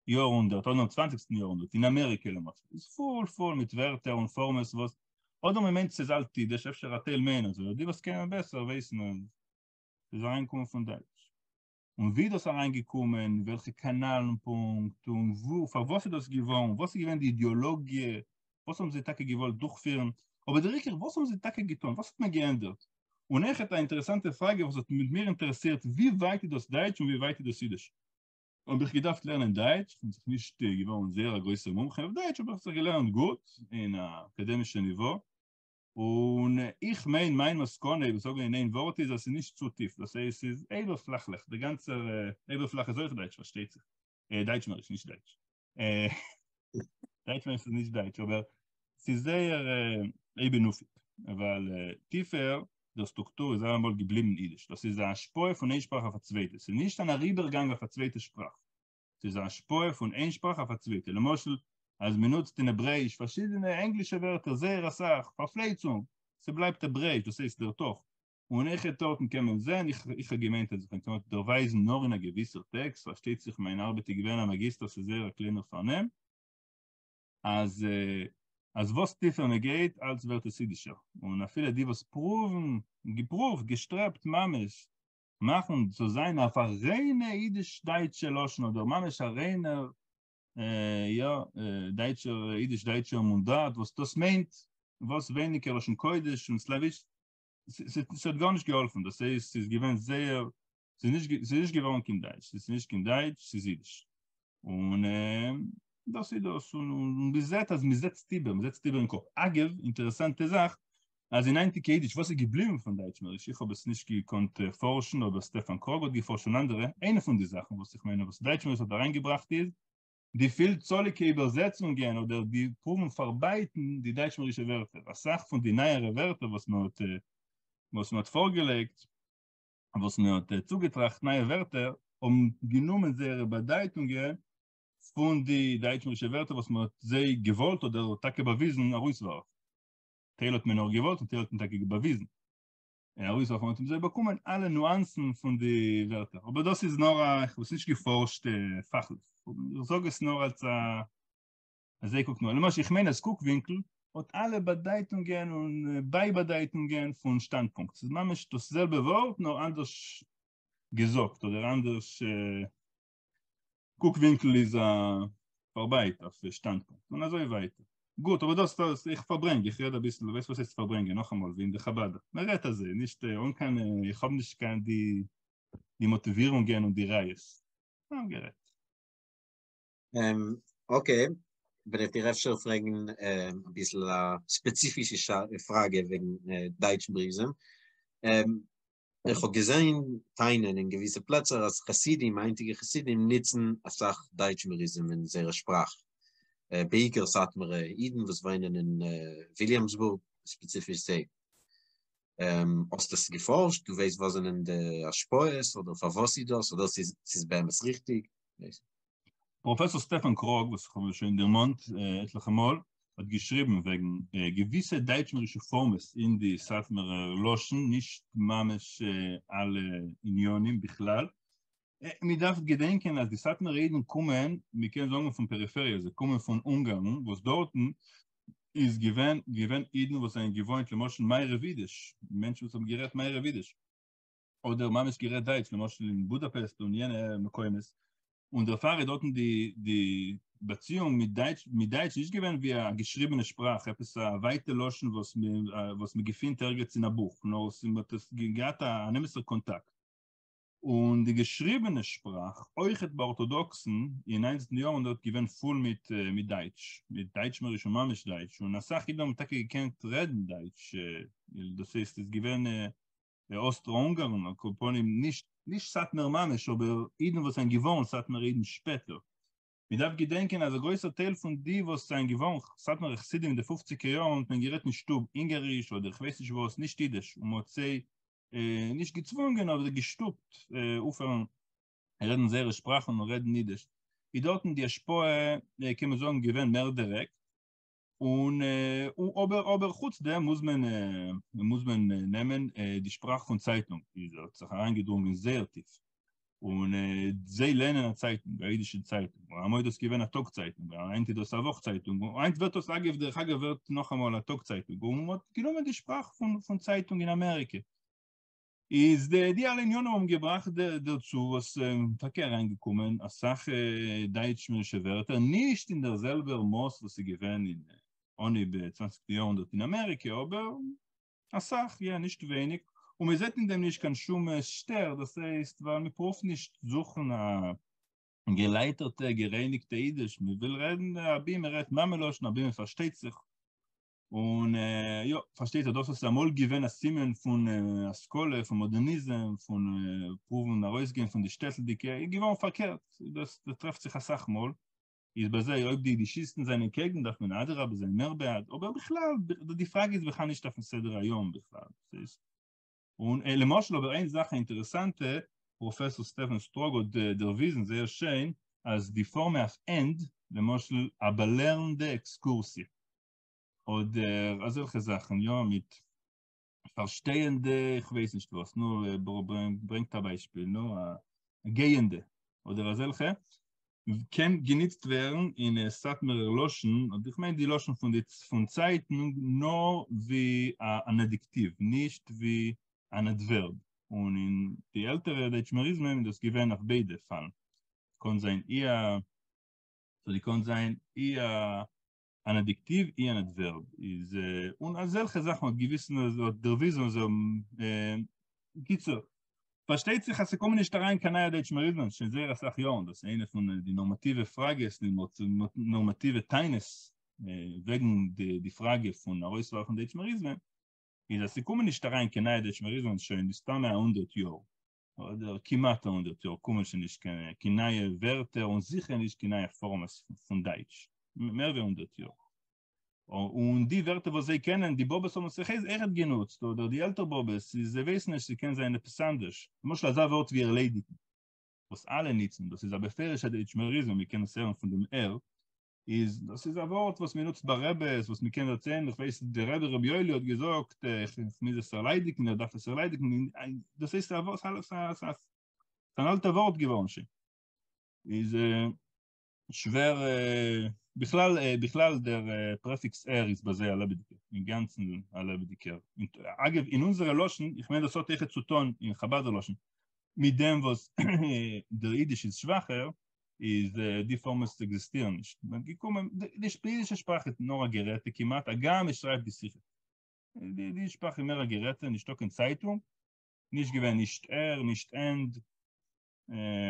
יאר-הונדערט אדער צוואנציגסטן יאר-הונדערט אין אמעריקע למשל איז פול פול מיט ווערטער און פארמעס וואס אדער מען מיינט ס'איז אלט אידיש, אפשר א טייל מיינען אזוי, די וואס קענען בעסער ווייסן אז ס'איז אריינגעקומען פון דייטש. און ווי איז דאס אריינגעקומען, וועלכע קאנאלן פונקט, און וואו, פארוואס איז דאס געווארן, וואס איז געווען די אידעאלאגיע, וואס האבן זיי טאקע געוואלט דורכפירן, אבער דער עיקר וואס האבן זיי טאקע געטון, וואס האט מען געענדערט? און אויכעט א אינטערעסאנטע פראגע וואס האט מיט מיר אינטערעסירט, ווי ווייט איז דאס דייטש און ווי ווייט איז דאס אידיש? האב איך געדארפט לערנען דייטש, כ'בין זיך נישט געווארן זייער א גרויסער מומחה אויף דייטש, אבער איך האב זיך געלערנט גוט אין א אקאדעמישע ניווא, און איך מיין מיין מסקנא, אויב זאגן אין איין ווארט איז אז ס'איז נישט צו טיף, דאס הייסט ס'איז אייבערפלעכליך, דער גאנצער אייבערפלאך איז אויך דייטש פארשטייט זיך, דייטשמעריש נישט דייטש, דייטשמעריש איז נישט דייטש אבער ס'איז זייער אויבנאויפיג, ווייל טיפער דער סטרוקטור איז אלעמאל געבליבן אידיש, דאס איז א השפעה פון איין שפראך אויף א צווייטע, ס'איז נישט אן אריבערגאנג אויף א צווייטע שפראך, ס'איז א השפעה פון איין שפראך אויף א צווייטע, למשל אז מ'נוצט אין העברעאיש פארשידענע ענגלישע ווערטער זייער אסאך, פארפלייצונג, ס'בלייבט העברעאיש, דאס הייסט דער תוך, און אויכעט דארטן קען מען זען, איך האב געמיינט אז איך קען כמעט דערווייזן נאר אין א געוויסער טעקסט, פארשטייט זיך מיין ארבעט איז געווען א מאגיסטער ס'איז זייער א קליינער פארנעם, אז אז וואס טיפער מען גייט אלץ ווערט עס אידישער, און אפילו די וואס פרואוון, געפרואווט, געשטרעבט ממש, מאכן צו זיין אויף א ריינע אידיש-דייטשע לשון אדער ממש א ריינער יא דייטשער אידיש-דייטשער מונדארט וואס דאס מיינט וואס ווייניגער לשון קודש און סלאוויש, ס'האט גארנישט געהאלפן, דאס הייסט ס'איז געווען זייער, ס'איז נישט געווארן קיין דייטש, ס'איז נישט קיין דייטש, ס'איז אידיש. און דאס איז דאס, און מ'זעט אז מ'זעצט איבער, מ'זעצט איבער אין קאפ. אגב, אינטערעסאנטע זאך, אז אין היינטיגע אידיש, וואס איז געבליבן פון דייטשמעריש, איך האב עס נישט געקאנט פארשן, אבער סטעפאן קראג האט געפארשט און אנדערע, איינע פון די זאכן וואס איך מיין וואס דייטשמעריש האט אריינגעבראכט איז, די פילצאליגע איבערזעצונגען אדער די פרואוון פארבייטן די דייטשמערישע ווערטער, אסאך פון די נייערע ווערטער וואס מען האט וואס מען האט פארגעלייגט, וואס מען האט צוגעטראכט נייע ווערטער, האבן גענומען זייערע באדייטונגען פון די דייטשמערישע ווערטער וואס מען האט זיי געוואלט אדער טאקע באוויזן ארויסווארפן. טייל האט מען נאר געוואלט און טייל האט מען טאקע באוויזן. ארויסווארפן האט מען זיי באקומען אלע ניואנסן פון די ווערטער. אבער דאס איז נאר א, איך האב עס נישט געפארשט פאכליך. איך זאג עס נאר אלס א, אזוי קוקט מען. למשל איך מיין אז קוקווינקל האט אלע באדייטונגען און בייבאדייטונגען פון שטאנדפונקט. ס'איז ממש דאס זעלבע ווארט נאר אנדערש געזאגט אדער אנדערש קוקווינקל איז א פארבייט אויף שטאנדפונקט און אזוי ווייטער. גוט, אבער דאס דאס איך פארברענג, איך רעד אביסל, ווייסט וואס הייסט פארברענגען, נאכאמאל ווי אין די חבד, מען רעדט אזוי, נישט אן קיין, איך האב נישט קיין די די מאטיווירונגען און די ראיות, סתם גערעדט. Okay, וועל איך דיר אפשר פרעגן אביסל א ספעציפישע פראגע וועגן דייטשמעריזם. איך האב געזען טענה'ן אין געוויסע פלעצער אז חסידים, היינטיגע חסידים, ניצן אסאך דייטשמעריזם אין זייער שפראך, בעיקר סאטמארע אידן וואס וואינען אין וויליאמסבורג, ספעציפיש זיי. האסט עס געפארשט? דו ווייסט וואס זענען די השפעות אדער פארוואס איז דאס אדער ס'איז באמת ריכטיג? פראפעסאר סטעפאן קראג, וואס איך האב שוין דערמאנט עטליכע מאל, האט געשריבן וועגן געוויסע דייטשמערישע פארמעס אין די סאטמארער לשון, נישט ממש אלע עניינים בכלל. מען דארף געדענקען אז די סאטמארע אידן קומען, מען קען זאגן פון פעריפעריע, זיי קומען פון אונגארן, וואס דארטן איז געווען געווען אידן וואס זענען געוואוינט למשל מערב אידיש, מענטשן וואס האבן גערעדט מערב אידיש. אדער ממש גערעדט דייטש, למשל אין בודאפעסט און יענע מקומות, און דערפאר איז דארטן די די באציאונג מיט דייטש מיט דייטש נישט געווען ווי א געשריבענע שפראך, עפעס א ווייטע לשון וואס וואס מען געפינט ערגעץ אין א בוך, נאר עס האט עס געהאט אן אמת'ער קאנטאקט. און די געשריבענע שפראך, אויכעט ביי ארטאדאקסן, אין ניינצנטן יארהונדערט געווען פול מיט מיט דייטש, מיט דייטשמעריש און ממש דייטש, און אסאך אידן האבן טאקע געקענט רעדן דייטש, דאס הייסט עס איז געווען אוסטרא-אונגארן, על כל פנים נישט נישט סאטמאר ממש, אבער אידן וואס זענען געווארן סאטמארע אידן שפעטער. מען דארף געדענקען אז א גרויסער טייל פון די וואס זענען געווארן סאטמארע חסידים אין די פופציגער יארן האט מען גערעדט אין שטוב אונגאריש אדער כ'ווייס נישט וואס, נישט אידיש, און מען האט זיי נישט געצוואונגען אבער זיי געשטופט אויפהערן רעדן זייערע שפראכן און רעדן אידיש. איז דארטן די השפעה קען מען זאגן געווען מער דירעקט. און אבער אבער חוץ דעם מוז מען מוז מען נעמען די שפראך פון צייטונג איז האט זיך אריינגעדרונגען זייער טיף און זיי לערנען א צייטונג א אידישע צייטונג און אמאל איז דאס געווען א טאג צייטונג און היינט איז דאס א וואך צייטונג און היינט ווערט דאס אגב דרך אגב ווערט נאכאמאל א טאג צייטונג און מען האט גענומען די שפראך פון פון צייטונג אין אמעריקע איז די די אלע עניינים האבן געבראכט דערצו וואס טאקע אריינגעקומען אסאך דייטשמערישע ווערטער, נישט אין דער זעלבער מאס וואס איז געווען אין אנהויב צוואנציגסטן יארהונדערט אין אמעריקע, אבער אסאך, יא, נישט ווייניג, און מען זעט אין דעם נישט קיין שום שטער, דאס הייסט ווייל מען פרואווט נישט זוכן א געלייטערטע גערייניגטע אידיש, מען וויל רעדן אבי מען רעדט מאמע לשון, אבי מען פארשטייט זיך, און יא, פארשטייט זיך דאס וואס איז אמאל געווען א סימן פון השכלה, פון מאדערניזם, פון פרואוון ארויסגיין פון די שטעטלדיגע, איז געווארן פארקערט, דאס טרעפט זיך אסאך מאל, איז ביי זיי אויב די אידישיסטן זענען קעגן דארף מען אדרבה זיין מער בעד, אבער בכלל די פראגע איז בכלל נישט אויפן סדר היום בכלל, ס'איז און למשל אבער איין זאך א אינטערעסאנטע, פראפעסאר סטעפען סטראג האט דערוויזן זייער שיין אז די פארמע אויף ענד, למשל א באלערנדע עקסקורסיע, אדער אזעלכע זאכן יא מיט פארשטייענדע איך ווייס נישט וואס, נו ברענגט א ביישפיל, נו א גייענדע אדער אזעלכע, קען גענוצט ווערן אין סאטמארער לשון, אדער איך מיין די לשון פון די פון צייטן, נאר ווי אן אדיקטיוו, נישט ווי אן אדווערב, און אין די עלטערע דייטשמעריזמען איז דאס געווען אויף ביידע פאלן, קאן זיין אי א, סארי קאן זיין אי א אן אדיקטיוו אי אן אדווערב, איז און אזעלכע זאכן האט געוויסן האט דערוויזן אז קיצור, פארשטייט זיך אז ס'קומען נישט אריין קיין נייע דייטשמעריזמען שוין זייער אסאך יארן, דאס איז איינע פון די נארמאטיווע פראגעס, די נארמאטיווע טענות וועגן די פראגע פון ארויסווארפן דייטשמעריזמען, איז אז ס'קומען נישט אריין קיין נייע דייטשמעריזמען שוין מסתמא א הונדערט יאר, אדער כמעט א הונדערט יאר קומען שוין נישט קיין נייע ווערטער און זיכער נישט קיין נייע פארמעס פון דייטש, מער ווי הונדערט יאר. און די ווערטער וואס זיי קענען, די באבעס האבן זיך אויכעט גענוצט, אדער די עלטער באבעס, איז זיי ווייסן נישט, ס'קען זיין עפעס אנדערש. למשל אזא ווארט ווי ערלעדיגן, וואס אלע נוצן, דאס איז א בפירוש'ע דייטשמעריזם, מ'קען עס הערן פון דעם ער, איז דאס איז א ווארט וואס מען נוצט ביי רעבעס, וואס מען קען דערציילן, איך ווייס דער רבי רבי יואלי האט געזאגט, איך מוז עס ערליידיגן, ער דארף עס ערליידיגן, דאס הייסט א ווארט, ס'איז אן אלטע ווארט געווארן שוין. איז שווער, בכלל, בכלל דער פרעפיקס ער איז ביי זיי א לעבעדיגער, אינגאנצן א לעבעדיגער. אגב, אין אונזערע לשון, איך מיין דאס האט אויכעט צו טון אין חבד'ער לשון, מיט דעם וואס דער אידיש איז שוואכער, איז די פארמעס עקזיסטירן נישט. מען האט געקומען, די אידישע שפראך איז נאר א גערעדטע כמעט, הגם מען שרייבט די שיחה. די אידישע שפראך איז מער א גערעדטע, נישטא קיין צייטונג, נישט געווען נישט ער, נישט ענד,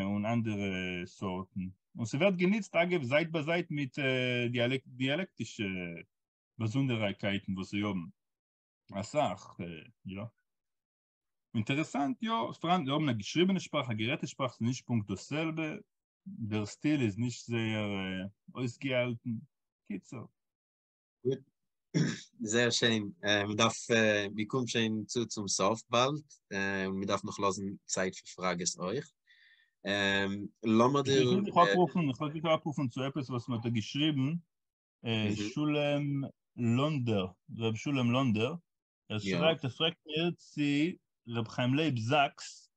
און אנדערע סארטן. און ס'ווערט גענוצט אגב זייט ביי זייט מיט דיאלעקטישע באזונדערהייטן וואס זיי האבן אסאך, יא. אינטערעסאנט, יא, פאראן, זיי האבן א געשריבענע שפראך, א גערעדטע שפראך, ס'איז נישט פונקט דאס זעלבע, דער סטיל איז נישט זייער אויסגעהאלטן, קיצור. גוט, זייער שיין, מען דארף, מען קומט שוין צו צום סוף באלד, און מען דארף נאך לאזן צייט פאר פראגעס אויך. לאמיר דיר. איך וויל דיך אפרופן, איך וויל דיך אפרופן צו עפעס וואס מען האט דא געשריבן, שולם לונדער, ר' שולם לונדער, ער שרייבט, ער פרעגט מיר צו ר' חיים לייב זאקס,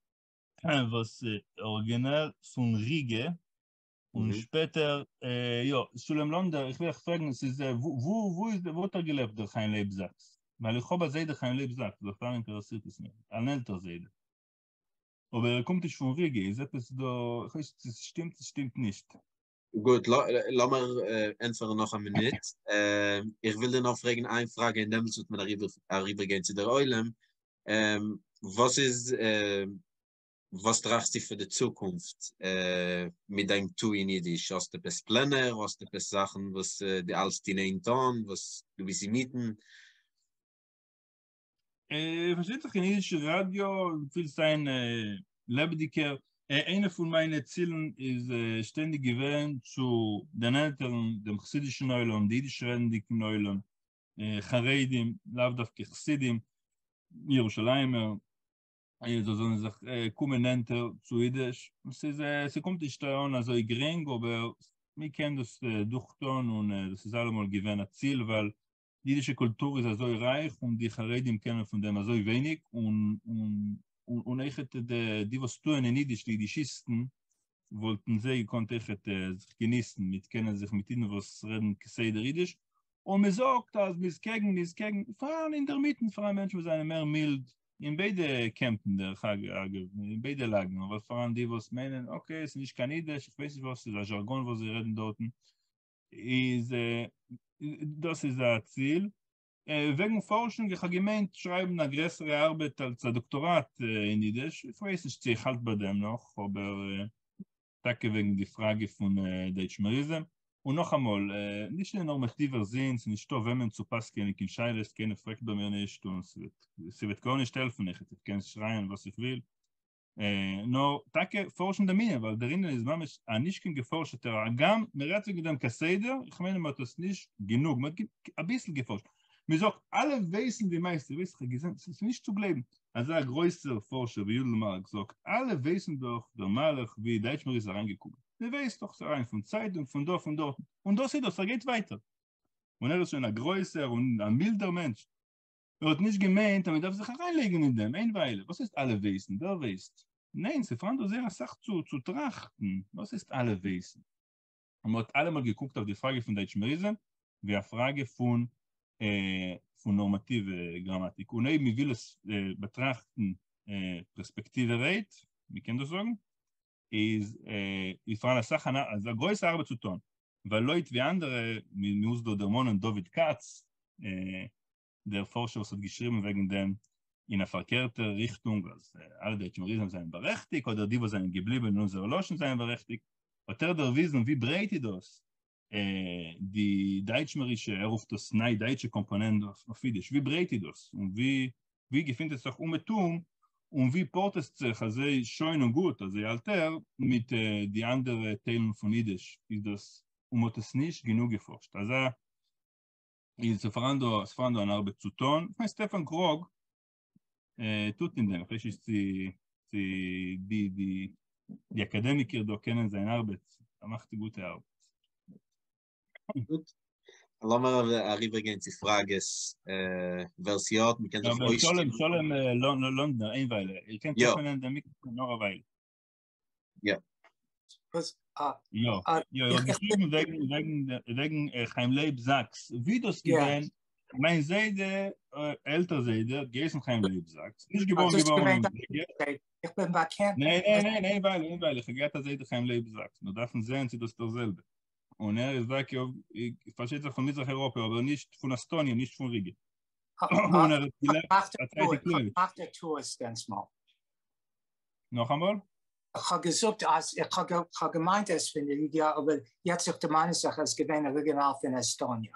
וואס אריגינעל פון ריגע, און שפעטער, יא, שלום לאנדא, איך וויל אייך פרעגן, ס'איז, וואו איז, וואו האט ער געלעבט דער חיים לייב זאקס? ווייל איך האב א זיידע חיים לייב זאקס, דערפאר אינטערעסירט עס מיר, אן עלטער זיידע. אבער ער קומט נישט פון ריגע, איז עפעס דא, איך ווייס נישט צו ס'שטימט צו ס'שטימט נישט. גוט, לאמיר ענטפערן נאך א מינוט. איך וויל דיר נאר פרעגן איין פראגע און דעמאלטס וועט מען אריבערגיין צו דער עולם. וואס איז, וואס טראכסטו פאר די צוקונפט מיט דיין טו אין אידיש? האסט עפעס פלענער? האסט עפעס זאכן וואס דו האלטסט אין איין טון, וואס דו ביסט אינמיטן? פארשטייט זיך אין אידישע ראדיא וויל זיין לעבעדיגער, איינע פון מיינע צילן איז שטענדיג געווען צו דערנענטערן דעם חסידישן עולם, די אידיש רעדנדיגן עולם, חרדים, לאו דווקא חסידים, ירושלימער, זיי זאלן זיך קומען נענטער צו אידיש, ס'איז ס'קומט נישט אן אזוי גרינג אבער מ'קען דאס דורכטון און דאס איז אלעמאל געווען א ציל ווייל די אידישע קולטור איז אזוי רייך און די חרדים קענען פון דעם אזוי ווייניג און און אויכעט די וואס טוען אין אידיש די אידישיסטן וואלטן זיי געקאנט אויכעט זיך געניסן מיט קענען זיך מיט אידן וואס רעדן כסדר אידיש און מ'זאגט אז מ'איז קעגן מ'איז קעגן פאראן אינדערמיטן פאראן מענטשן וואס זענען מער מילד אין ביידע קעמפן דרך אגב, אין ביידע לאגערן, אבער פאראן די וואס מיינען okay ס'איז נישט קיין אידיש, איך ווייס נישט וואס, ס'איז א זשארגאן וואס זיי רעדן דארטן, איז דאס איז א ציל. וועגן פארשונג, איך האב געמיינט שרייבן א גרעסערע ארבעט אלס א דאקטאראט אין אידיש, איך ווייס נישט צו איך האלט ביי דעם נאך, אבער טאקע וועגן די פראגע פון דייטשמעריזם, און נאכאמאל, נישט אין נארמאטיווער זין, ס'איז נישטא וועמען צו פסק'ענען קיין שאלות, קיינער פרעגט ביי מיר נישט, און ס'וועט גארנישט העלפן, איך קען שרייען וואס איך וויל, נאר טאקע פארשן דעם ענין, ווייל דער ענין איז ממש א נישט קיין געפארשטער, הגם מען רעדט וועגן דעם כסדר, איך מיין מען האט עס נישט גענוג, מען האט אביסל געפארשט, מען זאגט אלע ווייסן די מעשה, ווייס איך האב געזען, ס'איז נישט צו גלייבן, אזא גרויסער פארשער ווי יודל מארק זאגט, אלע ווייסן דאך דער מהלך ווי דייטשמער איז אריינגעקומען, מען ווייסט דאך ס'איז אריין פון צייטונג, פון דא פון דארטן, און דאס איז דאס, ער גייט ווייטער, און ער איז שוין א גרויסער און א מילדער מענטש, ער האט נישט געמיינט אז מען דארף זיך אריינלייגן אין דעם, איין וויילע, וואס הייסט אלע ווייסן? ווער ווייסט? ניין, ס'פאראן דא זייער אסאך צו צו טראכטן, וואס הייסט אלע ווייסן? און מען האט אלעמאל געקוקט אויף די פראגע פון דייטשמעריזם ווי א פראגע פון פון נארמאטיווע גראמאטיק, און אויב מען וויל עס באטראכטן פרעספעקטיווערהייט, מען קען דאס זאגן, איז איז פאראן אסאך א גרויסע ארבעט צו טון, ווייל לויט ווי אנדערע, מען מוז דא דערמאנען דוד כץ, דער פארשער וואס האט געשריבן וועגן דעם אין א פארקערטע ריכטונג, אז אלע דייטשמעריזם זענען בארעכטיגט, אדער די וואס זענען געבליבן אין אונזער לשון זענען בארעכטיגט, האט ער דערוויזן ווי ברייט איז דאס די דייטשמערישע, ער רופט דאס ניי דייטשע קאמפאנענט אויף אידיש, ווי ברייט איז דאס, און ווי ווי געפינט עס זיך אומעטום, און ווי פארט עס זיך אזוי שוין און גוט, אזוי האלט ער, מיט די אנדערע טיילן פון אידיש, איז דאס, און מ'האט עס נישט גענוג געפארשט, אזא איז ס'פאראן דא, ס'פאראן דא אן ארבעט צו טון, כ'מיין סטעפאן קראג טוט אין דעם, כ'ווייס נישט צו צו די די די אקאדעמיקער דא קענען זיין ארבעט, ער מאכט גוטע ארבעט. גוט. לאמיר אריבערגיין צו פראגעס, ווער ס'האט, מ'קען זיך אויסשטימען. שלום, שלום לאנדנער, איין וויילע, איר קענט עפענען דעם מיקראפאן נאר א וויילע. יא. וואס? יא, יא, איך האב געשריבן וועגן, וועגן, וועגן חיים לייב זאקס, ווי דאס געווען, מיין זיידע, עלטער זיידע, האט געהייסן חיים לייב זאקס, נישט געבוירן געווארן אין ריגע. איך בין באקענט. ניין, ניין, ניין, איין וויילע, איין וויילע, איך האב געהאט א זיידע חיים לייב זאקס, מיר דארפן זען צו דאס איז דער זעלבע. און ער איז טאקע, פארשטייט זיך פון מזרח אירופה, אבער נישט פון אסטאניע, נישט פון ריגע. און ער האט געלעבט א צייט אין קלימאוויטש. מאכט א טעות דענסמאל. נאכאמאל? כ'האב געזאגט אז איך האב געמיינט עס פון ריגע אבער יעצט איך דערמאן זיך אז געווען אריגינאל פון עסטאניע.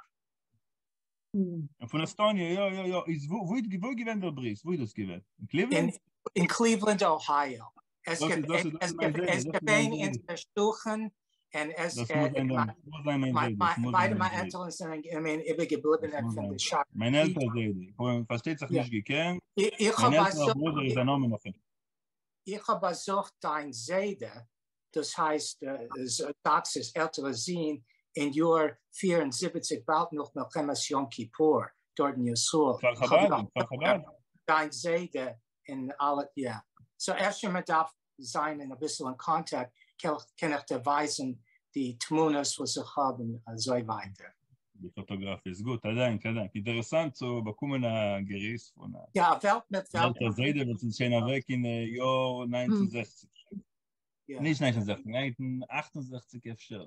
פון עסטאניע יא יא יא איז וואו איז געווען דער ברית? וואו איז דאס געווען? אין קליוולענד? אין קליוולענד אהייאו. עס געווען אונטער שולחן און עס ביידע מיין עלטערן זענען געווען איבערגעבליבענע פון די שאק. מיין עלטער זיידע, איך האב אים פארשטייט זיך נישט געקענט, מיין עלטערער ברודער איז א נאמען אויף אים. איך האב באזוכט דיין זיידע, דאס הייסט זאקס'ס עלטערע זון, אין יאר 74 באלד נאך מלחמת יום כיפור דארט אין ישראל. כפר חב"ד, כפר חב"ד. דיין זיידע אין אלע, יא. so אפשר מען דארף זיין אין אביסל אין קאנטאקט, קען איך דיר ווייזן די תמונות וואס איך האב און אזוי ווייטער. די פאטאגראפיעס, גוט, א דאנק, א דאנק. אינטערעסאנט צו באקומען א גריס פון א יא, וועלט מיט וועלט. עלטער זיידע וואס איז שוין אוועק אין יאר 1960. נישט 1960, 1968 אפשר.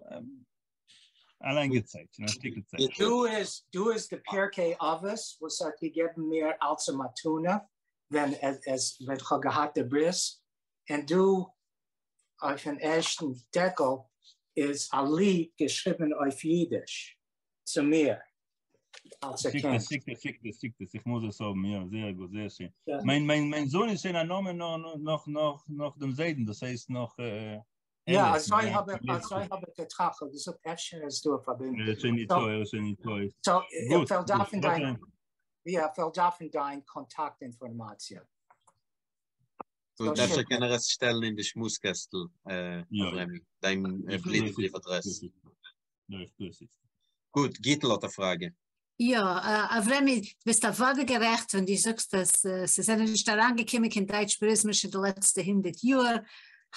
א לאנגע צייט, שוין א שטיקל צייט. דא איז, דא איז די פרקי אבות וואס האט געגעבן מיר אלס א מתנה ווען עס ווען כ'האב געהאט די ברית, און דא אויפן ערשטן דעקל איז א ליד געשריבן אויף אידיש צו מיר אלס א קינד. שיק עס, שיק עס, שיק עס, איך מוז עס האבן, יא, זייער גוט, זייער שיין. מיין, מיין, מיין זון איז שוין א נאמען נאך, נאך, נאך דעם זיידן, דאס הייסט נאך יא, אזוי האב איך, אזוי האב איך געטראכט, כ'האב געזאגט אפשר איז דא א פארבינדונג. ער איז שוין ניטא, ער איז שוין ניטא. so, איך וועל דארפן דיין, יא, איך וועל דארפן דיין קאנטאקט אינפארמאציע. גוט, אפשר קען ער עס שטעלן אין די שמועס קעסטל, אברמי, דיין בריוו אדרעס. גוט, גיטל האט א פראגע. יא, אברמי, דו ביסט אוודאי גערעכט ווען דו זאגסט אז ס'זענען נישט אריינגעקומען קיין דייטשמעריזמען די לעצטע הונדערט יאר.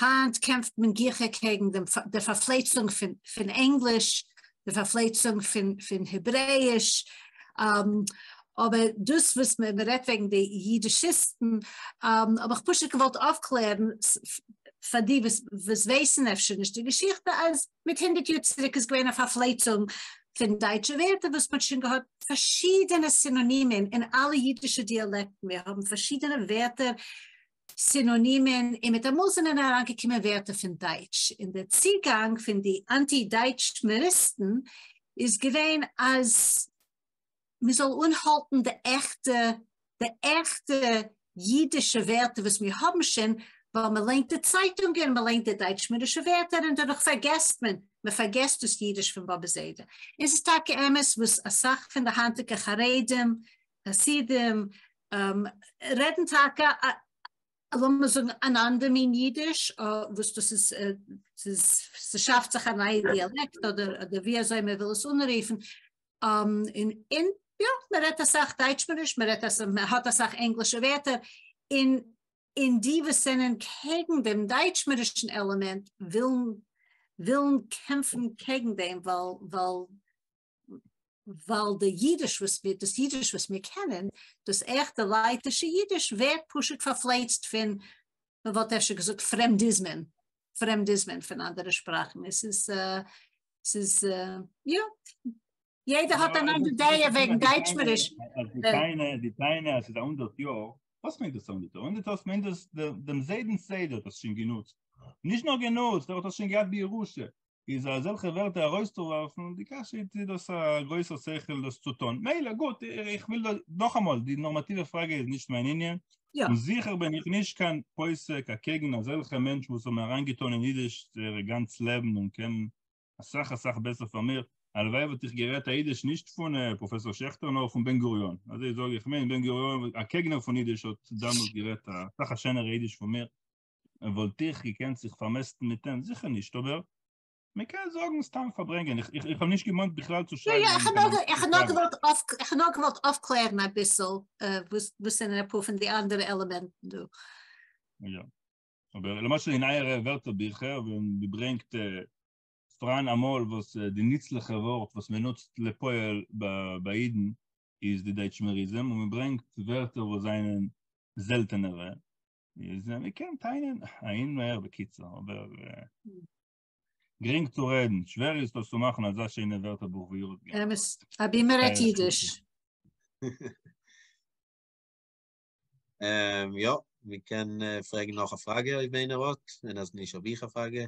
היינט קעמפט מען גיכער קעגן דעם דער פארפלייצונג פון ענגליש, די פארפלייצונג פון העברעאיש, אבער דאס וואס מען רעדט וועגן די אידישיסטן, האב איך פשוט געוואלט אויפקלערן פאר די וואס ווייסן אפשר נישט די געשיכטע, אז מיט הונדערט יאר צוריק איז געווען א פארפלייצונג. פֿון דײַטשע ווערטער, וואָס מ'האָט שוין געהאַט פֿאַרשידענע סינאָנימען אין אַלע ייִדישע דיאַלעקטן. מיר האָבן פֿאַרשידענע ווערטער, סינאָנימען, און מיט אַ מאָל זענען אַרײַנגעקומען ווערטער פֿון דײַטש. און דער צוגאַנג פֿון די אַנטי-דײַטשמעריסטן איז געווען, אַז מע זאָל אָנהאַלטן די עכטע, די עכטע ייִדישע ווערטער, וואָס מיר האָבן שוין, ווײַל מע לייענט די צײַטונגען, מע לייענט די דײַטשמערישע ווערטער און דערנאָך פֿאַרגעסט מען, מע פֿאַרגעסט דאָס ייִדיש פֿון באָבע-זיידע. און ס'איז טאַקע אמת, וואָס אַ סך פֿון די הײַנטיקע חרדים, חסידים, רעדן טאַקע, לאָמיר זאָגן, אַן אַנדער מין ייִדיש, וואָס דאָס איז, ס'איז, ס'שאַפֿט זיך אַ נײַער דיאַלעקט אָדער, אָדער ווי אַזוי מע וויל עס אָנרופֿן. און, און יאָ, מע רעדט אַ סך דײַטשמעריש, מע רעדט אַ סך, מע האָט אַ סך ענגלישע ווערטער, און, און די וואָס זענען קעגן דעם דײַטשמערישן עלעמענט ווילן, ווילן קעמפֿן קעגן דעם, ווײַל, ווײַל, ווײַל די ייִדיש וואָס מיר, דאָס ייִדיש וואָס מיר קענען, דאָס עכטע לײַטישע ייִדיש, ווערט פּשוט פֿאַרפֿלייצט פֿון, מע וואָלט אפֿשר געזאָגט, פֿרעמדיזמען, פֿרעמדיזמען פֿון אַנדערע שפּראַכן. עס איז, ס'איז, יאָ, יעדער האָט אַן אַנדער דעה וועגן דײַטשמעריש. די טענה, אַז ס'איז אַ הונדערט יאָר, וואָס מיינט דאָס הונדערט יאָר? הונדערט יאָר מיינט דאָס דעם זיידנס זיידע האָט דאָס שוין גענוצט. נישט נאָר גענוצט, ער האָט דאָס שוין געהאַט בירושה. איז אַזעלכע ווערטער אַרויסצואוואַרפֿן, די קשיא איז צי דאָס אַ גרויסער שכל דאָס צו טאָן. מילא, גוט, איך וויל דאָ, נאָך אַמאָל, די נאָרמאַטיווע פֿראַגע איז נישט מיין ענין. און זיכער בין איך נישט קיין פּוסק אַקעגן אַזעלכע מענטשן וואָס האָבן אַריינגעטאָן אין ייִדיש זייער גאַנץ לעבן און קענען אַ סך אַ סך בעסער פֿאַר מיר. הלוואי וואָלט איך גערעדט אַ ייִדיש נישט פֿון פּראָפֿעסאָר שעכטער נאָר פֿון בן-גוריון. אַזוי זאָג איך, כ'מיין בן-גוריון, אַ קעגנער פֿון ייִדיש, האָט דעמאָלט גערעדט אַ סך אַ שענערע ייִדיש פֿון מיר. וואלט איך געקענט זיך פארמעסטן מיט אים? זיכער נישט, אבער מען קען זאגן סתם פארברענגען, איך האב נישט געמיינט בכלל צו שרייבן. יא, איך האב נאר געוואלט אויפקלערן אביסל וואס זענען אפאר פון די אנדערע עלעמענטן דא. יא, אבער למשל אין אייערע ווערטערביכער ווען מען ברענגט פאראן אמאל וואס די ניצליכע ווארט וואס מען נוצט לפועל ביי אידן איז די דייטשמעריזם און מען ברענגט ווערטער וואס זענען זעלטענערע, איז מען קען טענה'ן אהין אהער בקיצור, אבער גרינג צו רעדן, שווער איז דאס צו מאכן אזא שיינע ווערטערבוך ווי איר האט געמאכט. אמת, אבי מען רעדט אידיש. יא, מען קען פרעגן נאך א פראגע אויב איינער האט, און אז נישט האב איך א פראגע.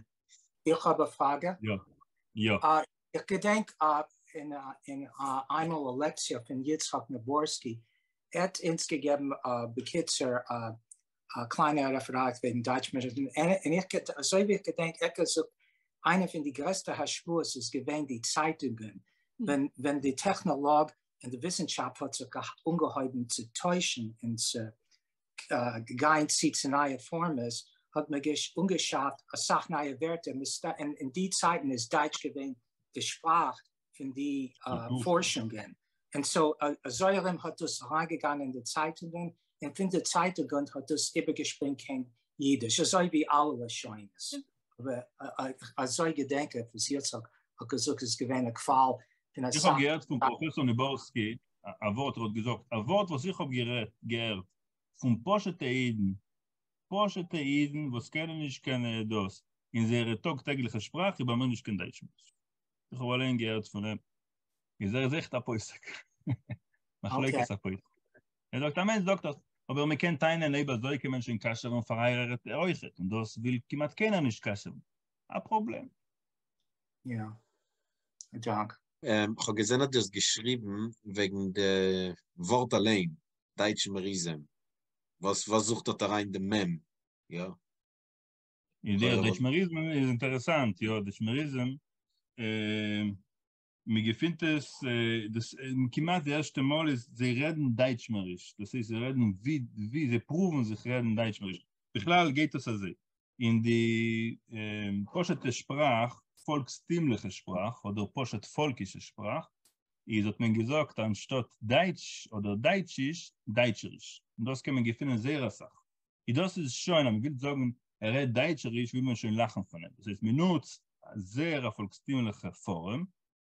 איך האב א פראגע. יא, יא. איך געדענק אין איינמאל א לעקציע פון יצחק נבורסקי, ער האט אונז געגעבן בקיצור א קליינע רעפעראט וועגן דייטשמעריזם, און איך אזוי ווי איך געדענק ער האט געזאגט איינע פון די גרעסטע השפעות איז געווען די צייטונגען, ווען ווען די טעכנאלאג און די וויסנשאפט האט זיך אנגעהויבן צו טוישן און צו גיין צו צו נייע פארמעס, האט מען אנגעשאפט אסאך נייע ווערטער, און אין די צייטן איז דייטש געווען די שפראך פון די פארשונגען, און so אזוי ארום האט דאס אריינגעגאנגען אין די צייטונגען, און פון די צייטונגען האט דאס איבערגעשפרינגט קיין אידיש, אזוי ווי אלע לשונות. אבער אזוי געדענק איך וואס יצחק האט געזאגט איז געווען א קוואל פון אסאך. איך האב געהערט פון פראפעסאר ניבארסקי א ווארט, ער האט געזאגט א ווארט וואס איך האב געהערט פון פשוט'ע אידן, פשוט'ע אידן וואס קענען נישט קיין דאס אין זייערע טאג טעגליכע שפראך איז ביי מיר נישט קיין דייטש מער. איך האב אליין געהערט פון אים. איז ער איז עכט א פוסק. מחלוקת הפוסק. ער זאגט א מענטש זאגט דאס, אבער מען קען טענה'ן אויב אזוי קען מען שוין כשר'ן פארהייראטע אויכעט, און דאס וויל כמעט קיינער נישט כשר'ן. א פראבלעם. יא. א דאנק. כ'האב געזען אז דו האסט געשריבן וועגן די ווארט אליין, דייטשמעריזם. וואס וואס זוכט דארט אריין די מ'? יא? אין דער דייטשמעריזם איז אינטערעסאנט, יא, דייטשמעריזם, מען געפינט עס, דאס כמעט די ערשטע מאל איז זיי רעדן דייטשמעריש, דאס הייסט זיי רעדן ווי ווי זיי פרואוון זיך רעדן דייטשמעריש, בכלל גייט עס אזוי, אין די פשוט'ע שפראך, פאלקסטימליכע שפראך, אדער פשוט פאלקישע שפראך, איז האט מען געזאגט אנשטאט דייטש אדער דייטשיש, דייטשעריש, און דאס קען מען געפינען זייער אסאך. איז דאס איז שוין אז מען וויל זאגן ער רעדט דייטשעריש וויל מען שוין לאכן פון אים, דאס הייסט מען נוצט זייער א פאלקסטימליכע פארעם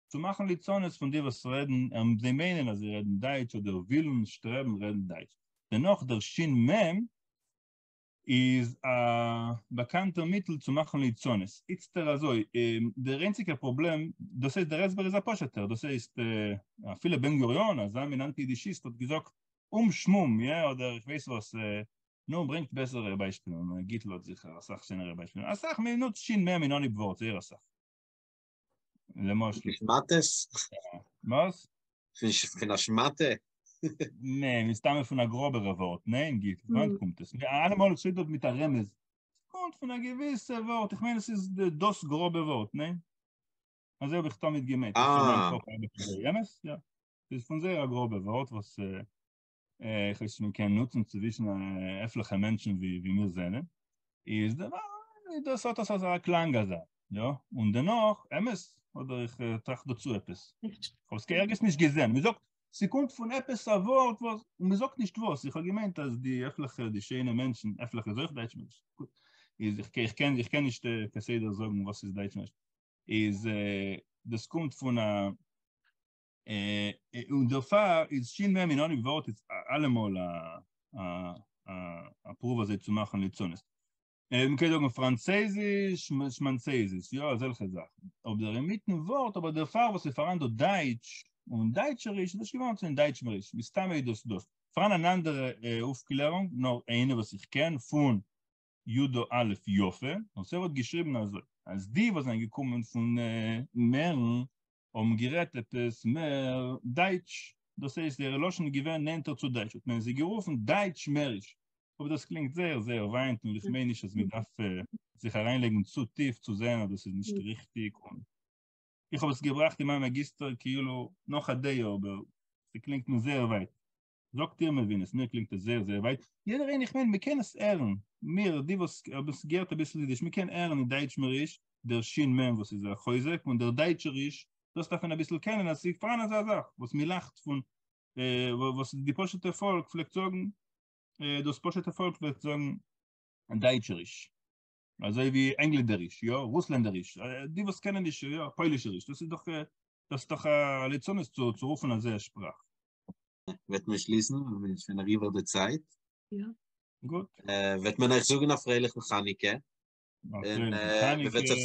צו מאכן ליצנות פון די וואס רעדן, זיי מיינען אז זיי רעדן דייטש אדער ווילן שטרעבן רעדן דייטש. דערנאך דער שין מ'. איז א באקאנטער מיטל צו מאכן ליצנות. איצטער אזוי, דער איינציגער פראבלעם, דאס הייסט דער הסבר איז א פשוט'ער, דאס הייסט אפילו בן גוריון, אזא מין אנטי אידישיסט האט געזאגט אום שמום, יא, אדער איך ווייס וואס, נו, ברענגט בעסערע ביישפילן, גיטל האט זיכער אסאך שענערע ביישפילן, אסאך מען נוצט שין מם אין אנהייב ווארט, זייער אסאך. למשל. שמאטעס? וואס? פון א שמאטע? נע, מסתמא פון א גראבערע ווארט, ניין? גיטל, פון וואנעט קומט עס? אלעמאל שטייט דארט מיט א רמז. קומט פון א געוויסע ווארט, איך מיין עס איז דאס גראבע ווארט, ניין? אזוי האב איך תמיד געמיינט. אמת? יא. ס'איז פון זייער א גראבע ווארט וואס איך ווייס נישט מען קען נוצן צווישן עפליכע מענטשן ווי מיר זענען, איז דערנאך דאס האט עס אזא קלאנג אזא, יא, און דערנאך, אמת, אדער איך טראכט דא צו עפעס, איך האב עס קיין ערגעץ נישט געזען, מען זאגט ס'קומט פון עפעס א ווארט וואס, און מען זאגט נישט וואס, איך האב געמיינט אז די עפליכע, די שיינע מענטשן, עפליכע איז אויך דייטשמעריש, גוט, איז איך קען איך קען נישט כסדר זאגן וואס איז דייטשמעריש, איז דאס קומט פון א און דערפאר איז שין מם אין אנהייב ווארט איז אלעמאל א פרואוו אזוי צו מאכן ליצנות. מען קען זאגן פראנצייזיש, שמאנצייזיש, יא אזעלכע זאכן. אבער אינמיטן ווארט, אבער דערפאר וואס איז פאראן דא דייטש און דייטשעריש, איז דאס געווארן צו דייטשמעריש, מסתמא איז דאס דאס. פאראן אן אנדערע אויפקלערונג, נאר איינע וואס איך קען, פון יודא א' יפה, וואס ער האט געשריבן אזוי, אז די וואס זענען געקומען פון מערן האבן גערעדט עפעס מער דייטש, דאס הייסט זייער לשון איז געווען נענטער צו דייטש, האט מען זיי גערופן דייטש-מעריש, אבער דאס קלינגט זייער זייער ווייט און איך מיין נישט אז מען דארף זיך אריינלייגן צו טיף צו זען אז דאס איז נישט ריכטיג, און איך האב עס געבראכט אין מיין מאגיסטער כאילו נאך א דעה אבער ס'קלינגט מיר זייער ווייט. זאגט איר מבינות, מיר קלינגט עס זייער זייער ווייט, יעדער איינער, איך מיין מ'קען עס הערן, מיר די וואס האבן עס געהערט אביסל אידיש, מ'קען הערן אין דייטשמעריש דער שין מם וואס איז א חוזק, און דער דייטשעריש, דאס דארף מען אביסל קענען אז ס'איז פאראן אזא זאך וואס מ'לאכט פון, וואס די פשוט'ע פאלק פלעגט זאגן, דאס פשוט'ע פאלק פלעגט זאגן דייטשעריש, אזוי ווי ענגלענדעריש, יא, רוסלענדעריש, די וואס קענען נישט, יא, פוילישעריש, דאס איז דאך, דאס איז דאך א ליצנות צו רופן אזוי א שפראך. וועט מען שליסן, מען איז שוין אריבער די צייט. יא. גוט. וועט מען אייך זאגן א פרייליכן חנוכה. און מען וועט זיך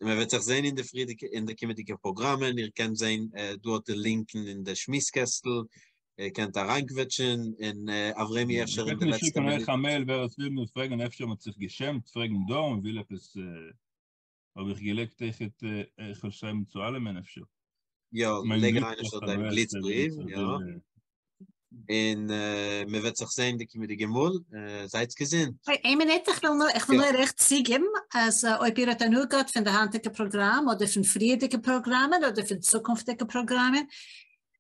מען וועט זיך זען אין די פריערדיגע אין די קומענדיגע פראגראמען, איר קענט זען דא האט די לינקן אין די שמועס קעסטל, איר קענט אריינקוועטשען, און אברמי אפשר אין די לעצטע מינוט. איך א מייל ווער עס וויל מיר פרעגן אפשר מען האט זיך געשעמט פרעגן דא און וויל עפעס האב איך געלייגט אויכעט איך וועל שרייבן צו אלעמען אפשר. יא, לייג אריין אפשר דיין בליץ בריוו, יא. און מען וועט זיך זען די קומענדיגע מאל, זייטס געזונט. איין מינוט, איך וויל נאר, איך וויל נאר אייך צוגעבן אז אויב איר האט הנאה געהאט פון די היינטיגע פראגראם אדער פון פריערדיגע פראגראמען אדער פון צוקונפטיגע פראגראמען,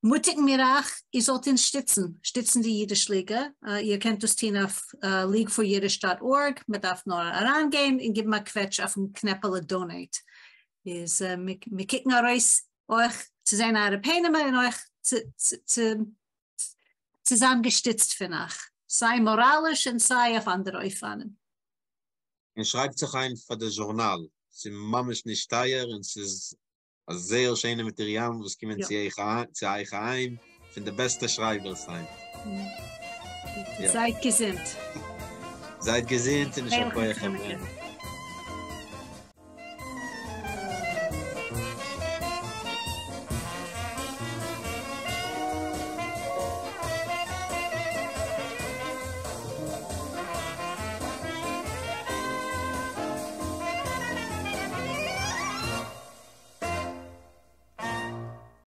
מוטיגן מיר אייך איר זאלט אונז שטיצן, שטיצן די אידיש ליגע, איר קענט דאס טון אויף League for Yiddish dot org, מען דארף נאר אריינגיין און גיבן א קוועטש אויפן קנעפעלע donate, איז מיר קוקן ארויס אויך צו זען אייערע פענעמער און אויך צו צו זיין געשטיצט פון אייך, סיי מאראליש און סיי אויף אנדערע אופנים. און שרייבט זיך איין פאר די זשורנאל, ס'איז ממש נישט טייער און ס'איז א זייער שיינע מאטעריאלן וואס קומען צו אייך אהיים פון די בעסטע שרייבערס היינט. זייט געזונט. זייט געזונט און יישר כח אברהם.